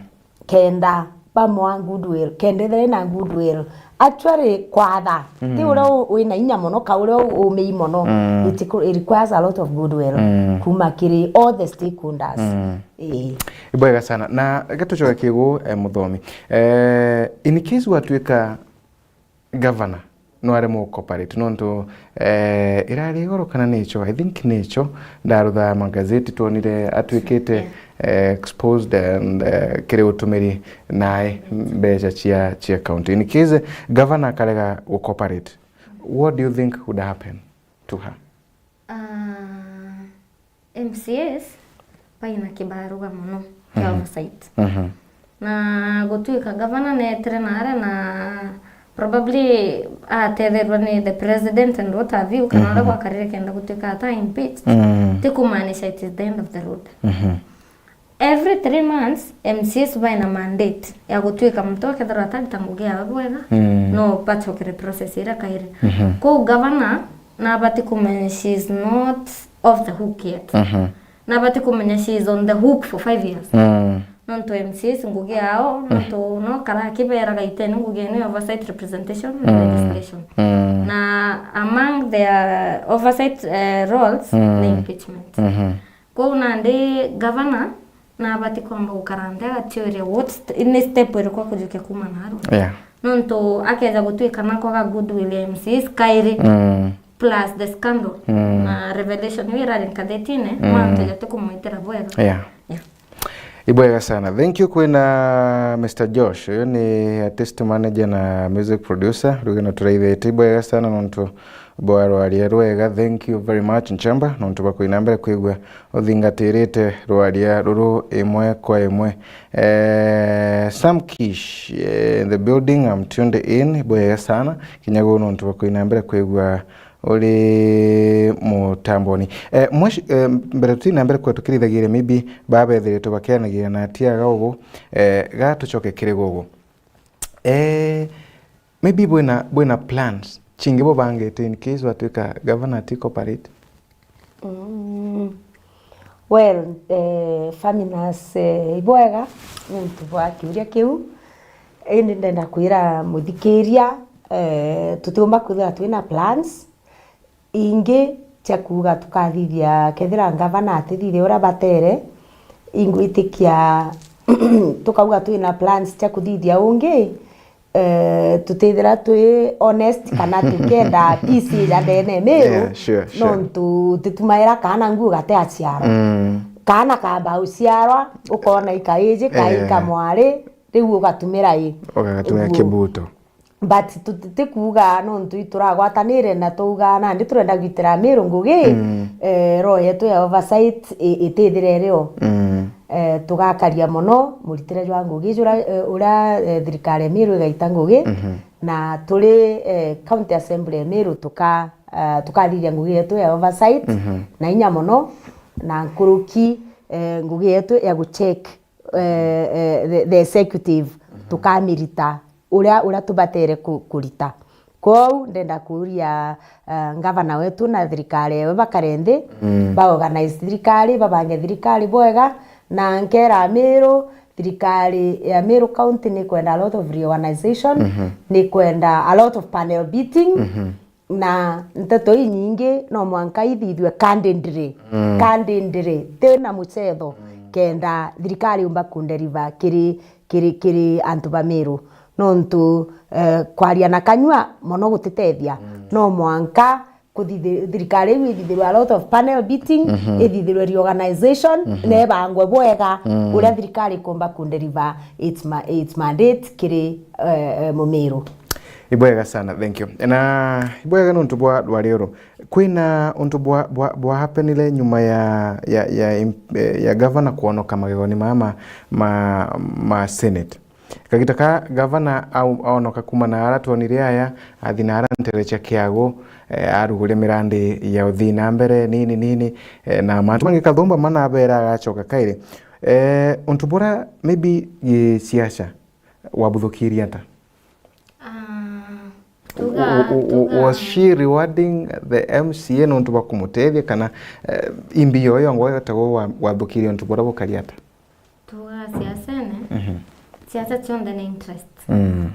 kenda bamwa goodwill, kenda ethira ina goodwill. Actually, kwatha, Mm. ti uria u-, wina inya mono, ka uria u-, umei mono. Mm. It requ-, it requires a lot of goodwill Mm. kuma kiri all the stakeholders. Mm. Ii. Ibwega sana. Na reke tucoke kigu, eh, muthomi. Eh, in case watwika governor no aremwe gucooperate nontu, eh, irari igoro kana nicho, I think nicho, ndarutha magazeti twonire atwikite, Yeah. eh, exposed and, eh, kiri utumiri nae mbeca cia, cia county. In case governor akarega gucooperate, what do you think would happen to her? Ah, M C As baina kibaruga mono kia Mhm. oversight. Mhm. Na gutwika gavana neetire naria na probably atetherwa ni the president and what have you, kana uria Mhm. gwakarire kenda gutwika ata impeached, Mm. ti kumaanisha it is the end of the road. Mhm. Every three months, M C As baina mandate ya gutwika muntu akethirwa atarita ngugi yawe bwega, Mm. no bacokere process iria kairi. Mhm. Kwou gavana nabati kumenya she is not off the hook yet. Mhm. Na bati kumenya she is on the hook for five years. Mm. Nontu M C As ngugi yao, nontu no kara kiberaga itene ngugi ino ya oversight, representation, Mm. legislation. Mm. Na among their oversight, eh, roles, Mm. ni impeachment. Mhm. Kwou nandi governor nabati kwamba gukara nthi agaciuria what st-, ni step iriku akujukia kuma narua. Yeah. Nontu akeja gutwika nakwaga goodwill ya M C As kairi, Mm. plus the scandal Mm. na revelation iu irari nkathetine, Mm. mantu jati kumwitira bwega. Yeah. Yeah. Ibwega sana. Thank you kwina Mister Josh. Uyu ni artist manager na music producer. Ruge no turaithete. Ibwega sana nontu bwa rwaria rwega. Thank you very much, Nchamba, nontu bwa kwina mbere kwigua uthingatirite rwaria ruru imwe kwa imwe. Eh, Sam Kish, eh, in the building, I'm tuned in. Ibwega sana. Kinya gu nontu bwa kwina mbere kwigua uri mutamboni. Eh, mwesh-, eh, mbere tutina mbere kwetukirithagiria, maybe babethiritwe bakianagiria na atiaga ugu, eh, ga tucoke kiri gugu. Eh, maybe bwina, bwina plans cingi bubangite in case watwika governor ati cooperate? Mm. Well, eh, Faminas, eh, ibwega nontu bwa kiuria kiu. Indi ndenda kwira muthikiria, eh, tutiumba kwithira twina plans ingi cia kuuga tukathithia, kethira ngavana atithithia uria batere, ingwitikia tukauga twina plans cia kuthithia ungi, eh, tutithira twi honest kana tukenda peace ya ndene Meru, Yeah, sure, sure. nontu titumaira kaana nguo gate aciarwa. Mm. Kaana kamba uciarwa, ukona ikaiji, kai Ehe. kamwari, riu ugatumira i. Ugatumira Uguo. kibuto. But tutikuuga nontu ituragwatanire na twauga nandi turenda gwitira Meru ngugi, Mm. eh, roho yetu ya oversight i-, itithire irio. Mm. Eh, tugakaria mono muritire jwa ngugi jura, eh, uria, eh, thirikari ya Meru igaita ngugi, Mhm. na turi, eh, County Assembly ya Meru tuka, eh, tukathithia ngugi yetu ya oversight Mhm. na inya mono, na nkuruki, eh, ngugi yetu ya gucheck, eh, eh, the, the executive, Mhm. tukamirita uria, uria tubatere ku-, kurita. Kwou ndenda kuria, eh, ngavana wetu na thirikari ewe bakare nthi, Mm. ba organize thirikari, babange thirikari bwega, na nkera Meru, thirikari ya Meru County ni kwenda a lot of reorganization, Mhm. ni kwenda a lot of panel beating, Mhm. na nteto inyingi no mwanka ithithue candidly, Mm. candidly, ti na mucetho, Mm. kenda thirikari yumba kunderiva kiri, kiri, kiri antu ba Meru. Nontu, eh, kwaria na kanyua mono gutitethia. Mm. No mwanka kuthithir-, thirikari iu ithithirwe a lot of panel beating, Mhm. ithithirwe reorganization, Mhm. na ibangwe bwega Mm. uria thirikari ikumba kunderiva its ma-, its mandate kiri, eh, eh, Mumiru. Ibwega sana, thank you. Na ibwega nontu bwa rwaria uru. Kwina untu bwa, bwa, bwa happenile nyuma ya, ya, ya, imp-, eh, ya governor kwonoka magegoni mama ma, ma Senate. Kagita ka gavana au-, aonoka kuma na ara twonire aya, athi na ara ntere cia kiagu, eh, aruguria mirandi ya uthii na mbere, nini, nini, eh, na mantu mangi kathumba mana abera agacoka kairi. Eh, untu bura maybe gisiasa wabuthukirie ata? Ah, tuga, U-, u-, u-, tuga. Was she rewarding the M C A nontu bwa kumutethia kana, eh, imbi yo yongwa yotagwo wa-, wathukirie untu bura bukari ata? Tuga siasene, Mhm. siasa cionthe ni interest. Mm.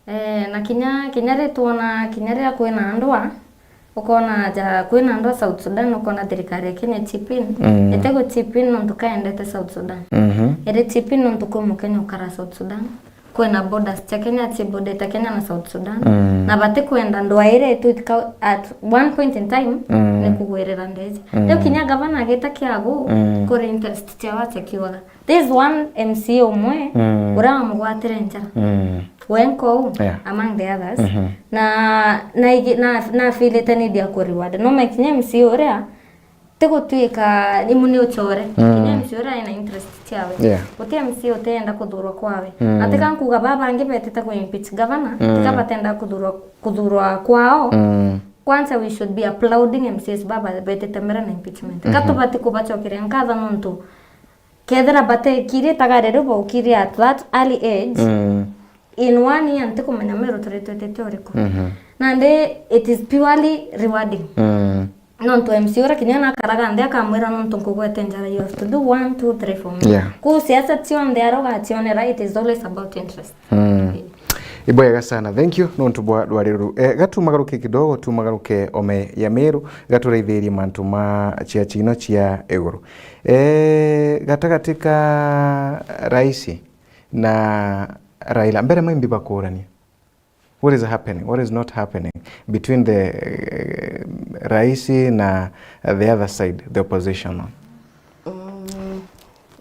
Eh, na kinya, kinya ri twona, kinya riria kwina ndwa, ukona ja, kwina ndwa South Sudan, ukona thirikari ya Kenya chip in. Mm. Ite gu chip in nontu kaendete South Sudan. Mhm. Iri chip in nontu kwi Mukenya ukara South Sudan. Kwina borders cia Kenya, ci border ta Kenya na South Sudan. Mm. Na bati kwenda ndwa iria itwika at one point in time, Mm. ni kugwirira ndeji. Mm. Riu kinya gavana agita kiagu, Mm. kuri interest ciao acha kiugaga. This one M C A umwe, Mm. uria wamugwatire njara. Mm. Wenko u, Yeah. among the others. Mhm. Na, na igi-, na, na feelite need ya ku reward. No mekinya M C A uria, tigutwika imu ni ucore. Mm. Kinya M C A uria ena interest ciawe. Yeah. Guti M C A utenda kuthurwa kwawe. Mm. Na tika nkuga baba bangi betite ku impeach governor, Mm. tika batenda kuthurwa, kuthurwa kwao. Mm. Kwanza we should be applauding M C As baba betite mbere na impeachment. Mhm. Ka tubati kubacokeria nkatho nontu kethira batekirie itagare riu baukirie at that early age, Mm. in one year ntikumenya Meru turi twitite uriku. Mhm. Nandi it is purely rewarding. Mm. Nontu M C A uria kinya nakaraga nthi akamwira, "Nontu nkugwete njara, you have to do one, two, three for me." Yeah. Kuu siasa cionthe aria ugacionera, it is always about interest. Mm. Ibwega sana. Thank you nontu bwa rwari ruru. Eh, gatumagaruke kidogo, tumagaruke ome ya Meru, gaturaithirie mantu ma cia chino cia iguru. Eh, gatagati ka Raisi na Raila, mbere maimbi bakurania. What is happening? What is not happening between the, eh, Raisi na the other side, the opposition one? Mm,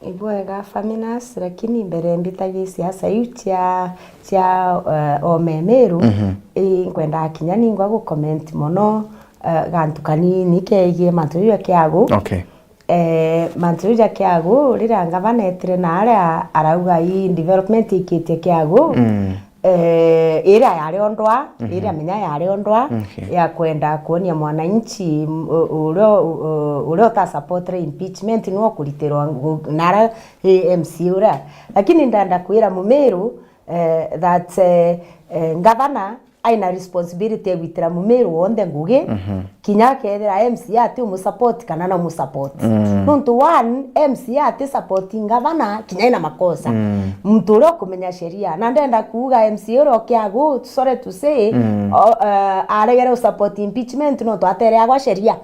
ibwega Faminas, lakini mbere mbitagie siasa iu cia, cia, eh, ome Meru, Mhm. i nkwenda kinya ningwa gu comment mono, eh, gantu kanini kegie mantu jau ja Kiagu. Okay. Eh, mantu jau ja Kiagu, riria ngavana etire na aria arauga i development ikitie Kiagu, Mm. eh, iria yari o ndwa, Mhm. iria menya yari o ndwa, Okay. ya kwenda kuonia mwananchi, m-, u-, uria u-, u-, uria utasupportire impeachment niwe ukuritirwa ngu-, nara i M C A uria. Lakini ndenda kwira Mumiru, eh, that, eh, eh, ngavana aina responsibility ya gwitira Mumiru wonthe ngugi, Mhm. kinya akethira M C A ati umusupport kana na umusupport. Mm. Nontu one, M C A ati support ngavana, kinya ina makosa. Mm. Muntu uria ukumenya sheria. Na ndenda kuuga M C A uria o Kiagu, sorry to say, Mm. o, eh, aregere usupport impeachment nontu atereagwa sheria.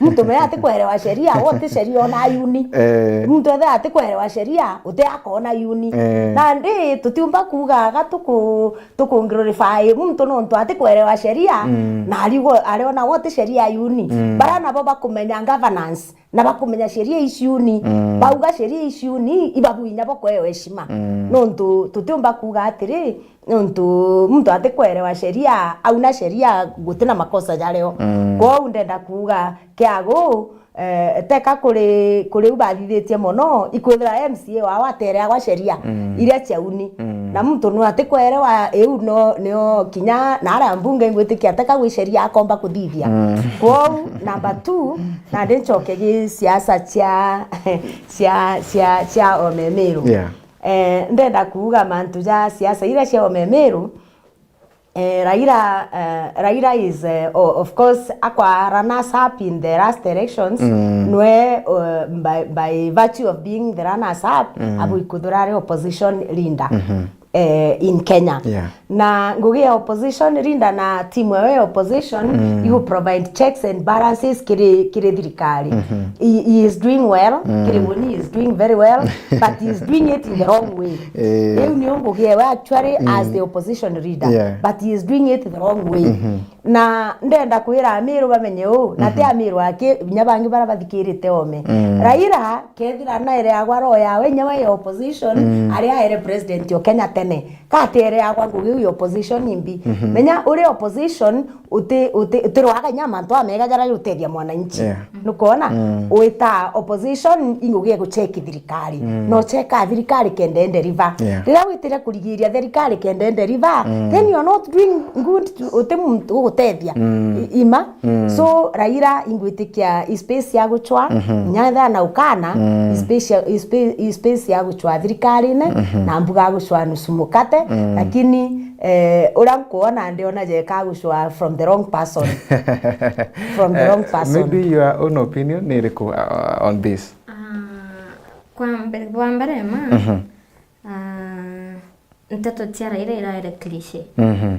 Muntu mwe ati kwerewa sheria, we uti sheria ona yuni. Eh. Muntu ethe ati kwerewa sheria, uti akona yuni. Eh. Nandi tutiumba kuuga aga tuku-, tuku glorify muntu nontu ati kwerewa sheria, Mm. na ariugo, ariona we uti sheria yuni. Mm. Bara nabo bakumenya governance, na bakumenya sheria iciuni. Mm. Bauga sheria iciuni, ibabu inya bo kwewa heshima. Mm. Nontu tutiumba kuuga atiri, nontu muntu atikwerewa sheria, auna sheria gutina makosa jario. Mm. Kwou ndenda kuuga Kiagu, eh, teka kuri, kuri u bathithitie mono, ikwithira M C A wao atereagwa sheria Mm. iria cia uni. Mm. Na muntu nu atikwerewa iu no, nio kinya na aria mbunge ngwitikia teka gwi sheria akomba kuthithia. Mm. Kwou, number two, nandi ncoke gi siasa cia, cia, cia, cia Omemiru. Yeah. Eh, ndenda kuuga mantu ja siasa iria cia Omemiru, eh, Raila, eh, Raila is, eh, o-, of course, akwa runners up in the last elections, Mm. nwe, uh, by, by virtue of being the runners up, Mm. abu ikuthura ari opposition leader, Mhm. eh, in Kenya. Yeah. Na ngugi ya opposition leader na timu ewe ya opposition, Mm. you provide checks and balances kiri, kiri thirikari. Mhm. He, he is doing well, Mm. kiri uni he is doing very well, but he is doing it in the wrong way. Eh. Riu nio ngugi ewe actually as Mm. the opposition leader, Yeah. but he is doing it the wrong way. Mhm. Na ndenda kwira Amiru bamenye uu, na ti Mhm. Amiru aki, inya bangi bara bathikirite ome. Mm. Raila, kethira naereagwa roho yawe, inya we ya opposition, Mm. aria aere president o Kenya tene. Katereagwa ngugi iu ya opposition imbi. Mhm. Menya uri opposition, uti, uti, utirwaga inya mantu amega jaria jutethia mwananchi. Yeah. Nukwona? Mm. Wita opposition i ngugi ya gucheki thirikari. Mm. No cheka thirikari kenda ende river. Yeah. Riria witire kurigiria thirikari kenda ende river, Mm. then you are not doing good to, uti muntu ugutethia. Mm. I-, ima. Mm. So, Raila ingwitikia i space ya guchwa, Mhm. inya ethira na ukana, Mm. i space ya, i spa-, i space ya guchwa thirikarine, Mhm. na mbuga guchwa nusu mukate, Mm. lakini, eh, uria nkuona ndiona jeka guchwa from the wrong person. From the Eh, wrong person. Maybe your own opinion ni iriku, uh, on this? Ah, kwa mbere, bwa mbere ma, Mhm. ah, nteto cia Raila iraere cliche. Mhm.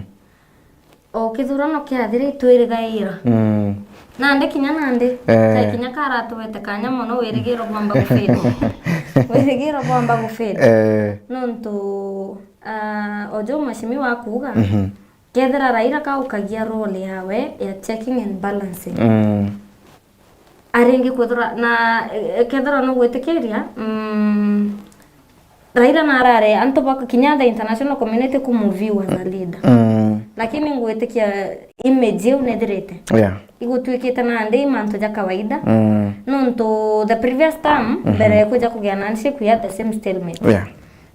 O kithurano kiathira itwirigaira. Mm. Nandi kinya nandi, Eh. Kai kinya karatugwete kanya mono, wirigiro bwamba gufade. Wirigiro bwamba gufade. Eh. Nontu, ah, ojo mheshimiwa akuuga, Mhm. kethira Raila kaukagia role yawe ya checking and balancing. Mm. Aringi kwithirwa na, e, kethirwa nugwitikiria, mm, Raila narare antu ba kinya the international community kumuview as a leader. Mm. Lakini ngwitikia image iu nithirite. Yeah. Igutwikite nandi mantu ja kawaida. Mm. Nontu the previous term, Mhm. mbere kuja kugia na handshake, we had the same stalemate. Yeah.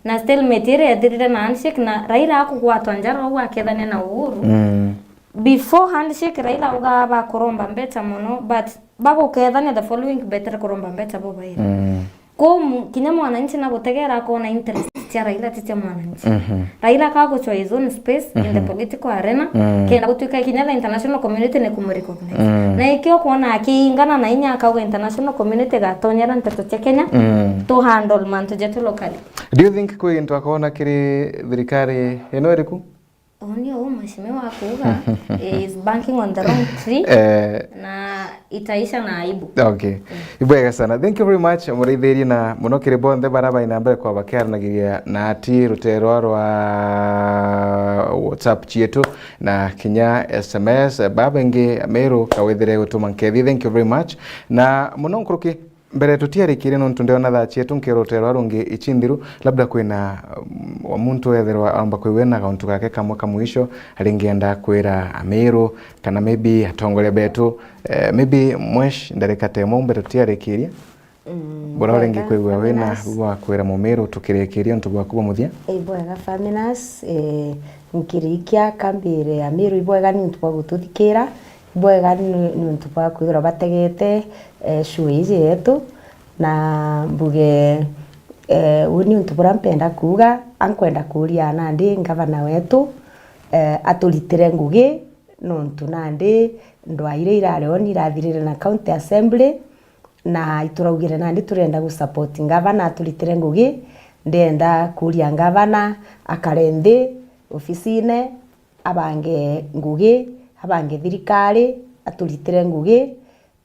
Na stalemate iria yethirire na handshake, na Raila akugwatwa njara uu akethania na Uhuru. Mm. Before handshake, Raila augaa bakuromba mbecha mono, but bagukethania the following betere kuromba mbecha bobairi. Mm. Ko mu-, kinya mwananchi na gutegera akona interest cia Raila ti cia mwananchi. Mhm. Raila akagucwa his own space in the Mhm. political arena, Mm. kenda gutuika kinya the international community ni kumurecognize. Mm. Na ikio kwona akiingana na inya akauga international community igatonyera nteto cia Kenya, Mm. to handle mantu jetu locally. Do you think kwi gintu akona kiri thirikari ino iriku? Uni uu mheshimiwa akuuga is banking on the wrong tree, Eh. na itaisha na aibu. Okay. Ibwega sana. Thank you very much, murithirie na muno kiri bonthe bara bai na mbere kwa bakiaranagiria na ati ruterwa rwa WhatsApp cietu na kinya S M S. Babengi Meru kawethire gutuma nkethi. Thank you very much. Na muno nkuruki Mbere tutiarikirie, nontu ndiona thaa cietu nkirotero arungi ici nthiru, labda kwina, um, wa muntu ethirwa aromba kwigua na kauntu gake kamwe ka mwisho, aringienda kwira Amiru, kana maybe atongoria betu, eh, maybe mwesh ndarika temo mbere tutiarikirie. Mm, bora uringi bwega kwigua wina Faminas. Bwa kwira Mumiru tukirikirie untu bwaku bwa muthia. Ibwega Faminas, eh, nkirikia kambire Amiru ibwega ni untu bwa gututhikira. Bwega ni, niuntu bwa kwithirwa bategete, eh, show iji yetu, na mbuge, eh, uu ni untu buria mpenda kuuga, ankwenda kuuria nandi ngavana wetu, eh, aturitire ngugi, nontu nandi ndwaa iria irari oni irathirire na county assembly, na ituraugire nandi turenda gu support ngavana aturitire ngugi. Ndienda kuuria ngavana akare nthi ofisine, abange ngugi, abange thirikari, aturitire ngugi,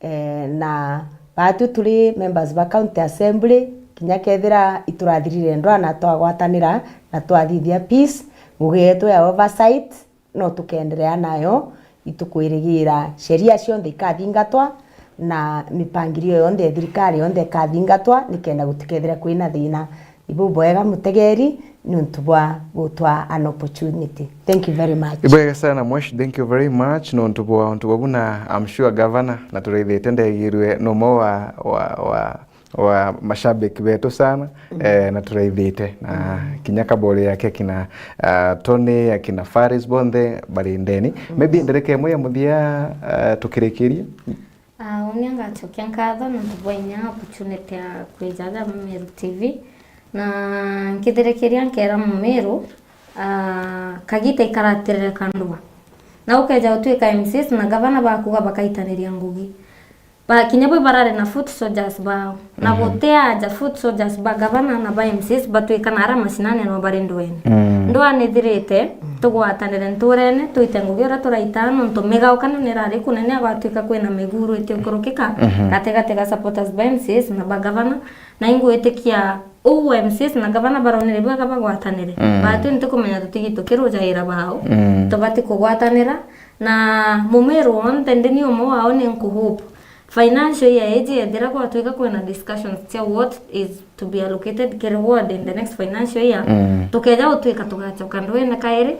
eh, na baatwi turi members ba county assembly, kinya kethira iturathirire ndwaa na twagwatanira na twathithia peace, ngugi yetu ya oversight no tukeenderea nayo, itukwirigira sheria cionthe ikathingatwa na mipangilio yonthe ya thirikari yonthe ikathingatwa, nikenda gutikethira kwina thina. Ibubwega mutegeri, niuntu bwa gutwa an opportunity. Thank you very much. Ibwega sana mwesh, thank you very much nontu bwa untu bwa buna. I'm sure governor na turaithite ndegirwe numwe wa, wa, wa, wa mashabiki betu sana, eh, na turaithite na kinya kabori yake kina, ah, Tony, akina Faris bonthe bari ndeni. Maybe ndereke imwe ya muthia, ah, tukirikirie. Ah, uni ngacokia nkatho nontu bwa inya opportunity ya kwija aja Mumiru T V. Na nkithirikiria nkera Mumiru, ah, kagita ikaratirire kandua. Na ukeja utwika M Cs na gavana bakuga bakaitaniria ngugi. Ba, kinya bwi barari na foot soldiers bao. Na guti aja foot soldiers ba gavana na ba M Cs batwika na ara mashinani no bari ndweni. Mm. Ndwaa nithirite, tugwatanire nturene, twite ngugi uria turaitaa, nontu migaukano nirari kunene, agatwika kwina miguru itiukurukika gatigati ga supporters ba M Cs na ba gavana, na ingwitikia uu M Cs na gavana baronire bwega bagwatanire. Mm. Baatwi ntikumenya tutigi tukirujaira bao. Mm. Tubati kugwatanira, na Mumiru wonthe ndi ni umwe wao ni nkuhope financial year iji ethira gwatwika kwina discussions cia what is to be allocated kiri ward in the next financial year, mm, tukeja gutwika tugacoka ndwene kairi,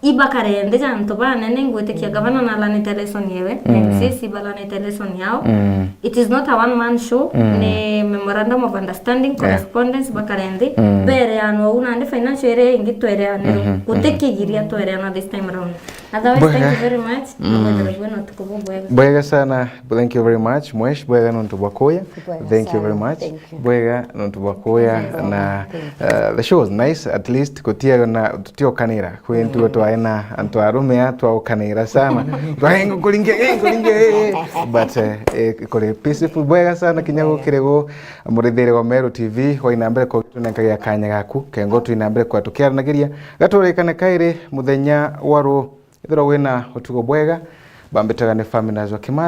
ibakare nthi ja antu banene, ngwitikia gavana nalanite lesson yewe, mm, M Cs ibalanite lesson yao. Mm. It is not a one man show, mm, ni memorandum of understanding, yeah, correspondence bakare nthi, mm, bereanwa uu nandi financial iria ingi twereanirwe, mhm, gutikigiria twereanwa this time round. Otherwise, bwega, thank you very much. Mm. Na mwethirwe bwina utuku bubwega. Bwega sana. Thank you very much, Mwesh. Bwega nontu bwa kuya. Bwega sana. Thank you very much. Thank you. Bwega nontu bwa kuya. Bwega sana. Na, thank you, uh, the show was nice, at least kutia na tutiokanira. Kwi ntuo twae na antu arume a twaukanira sana. Twae ngukuringe, eh, ngukuringe, eh, eh. But, eh, eh, kuri peaceful. Bwega sana kinya gukire gu murithiire wa Meru T V, waina mbere kwa tunenkagia kanya gaku, kengo twina mbere kwa tukiaranagiria. Gaturikane kairi muthenya wa ru. Ethirwa wina utugo bwega, bambitaga ni Faminas wa Kimathi.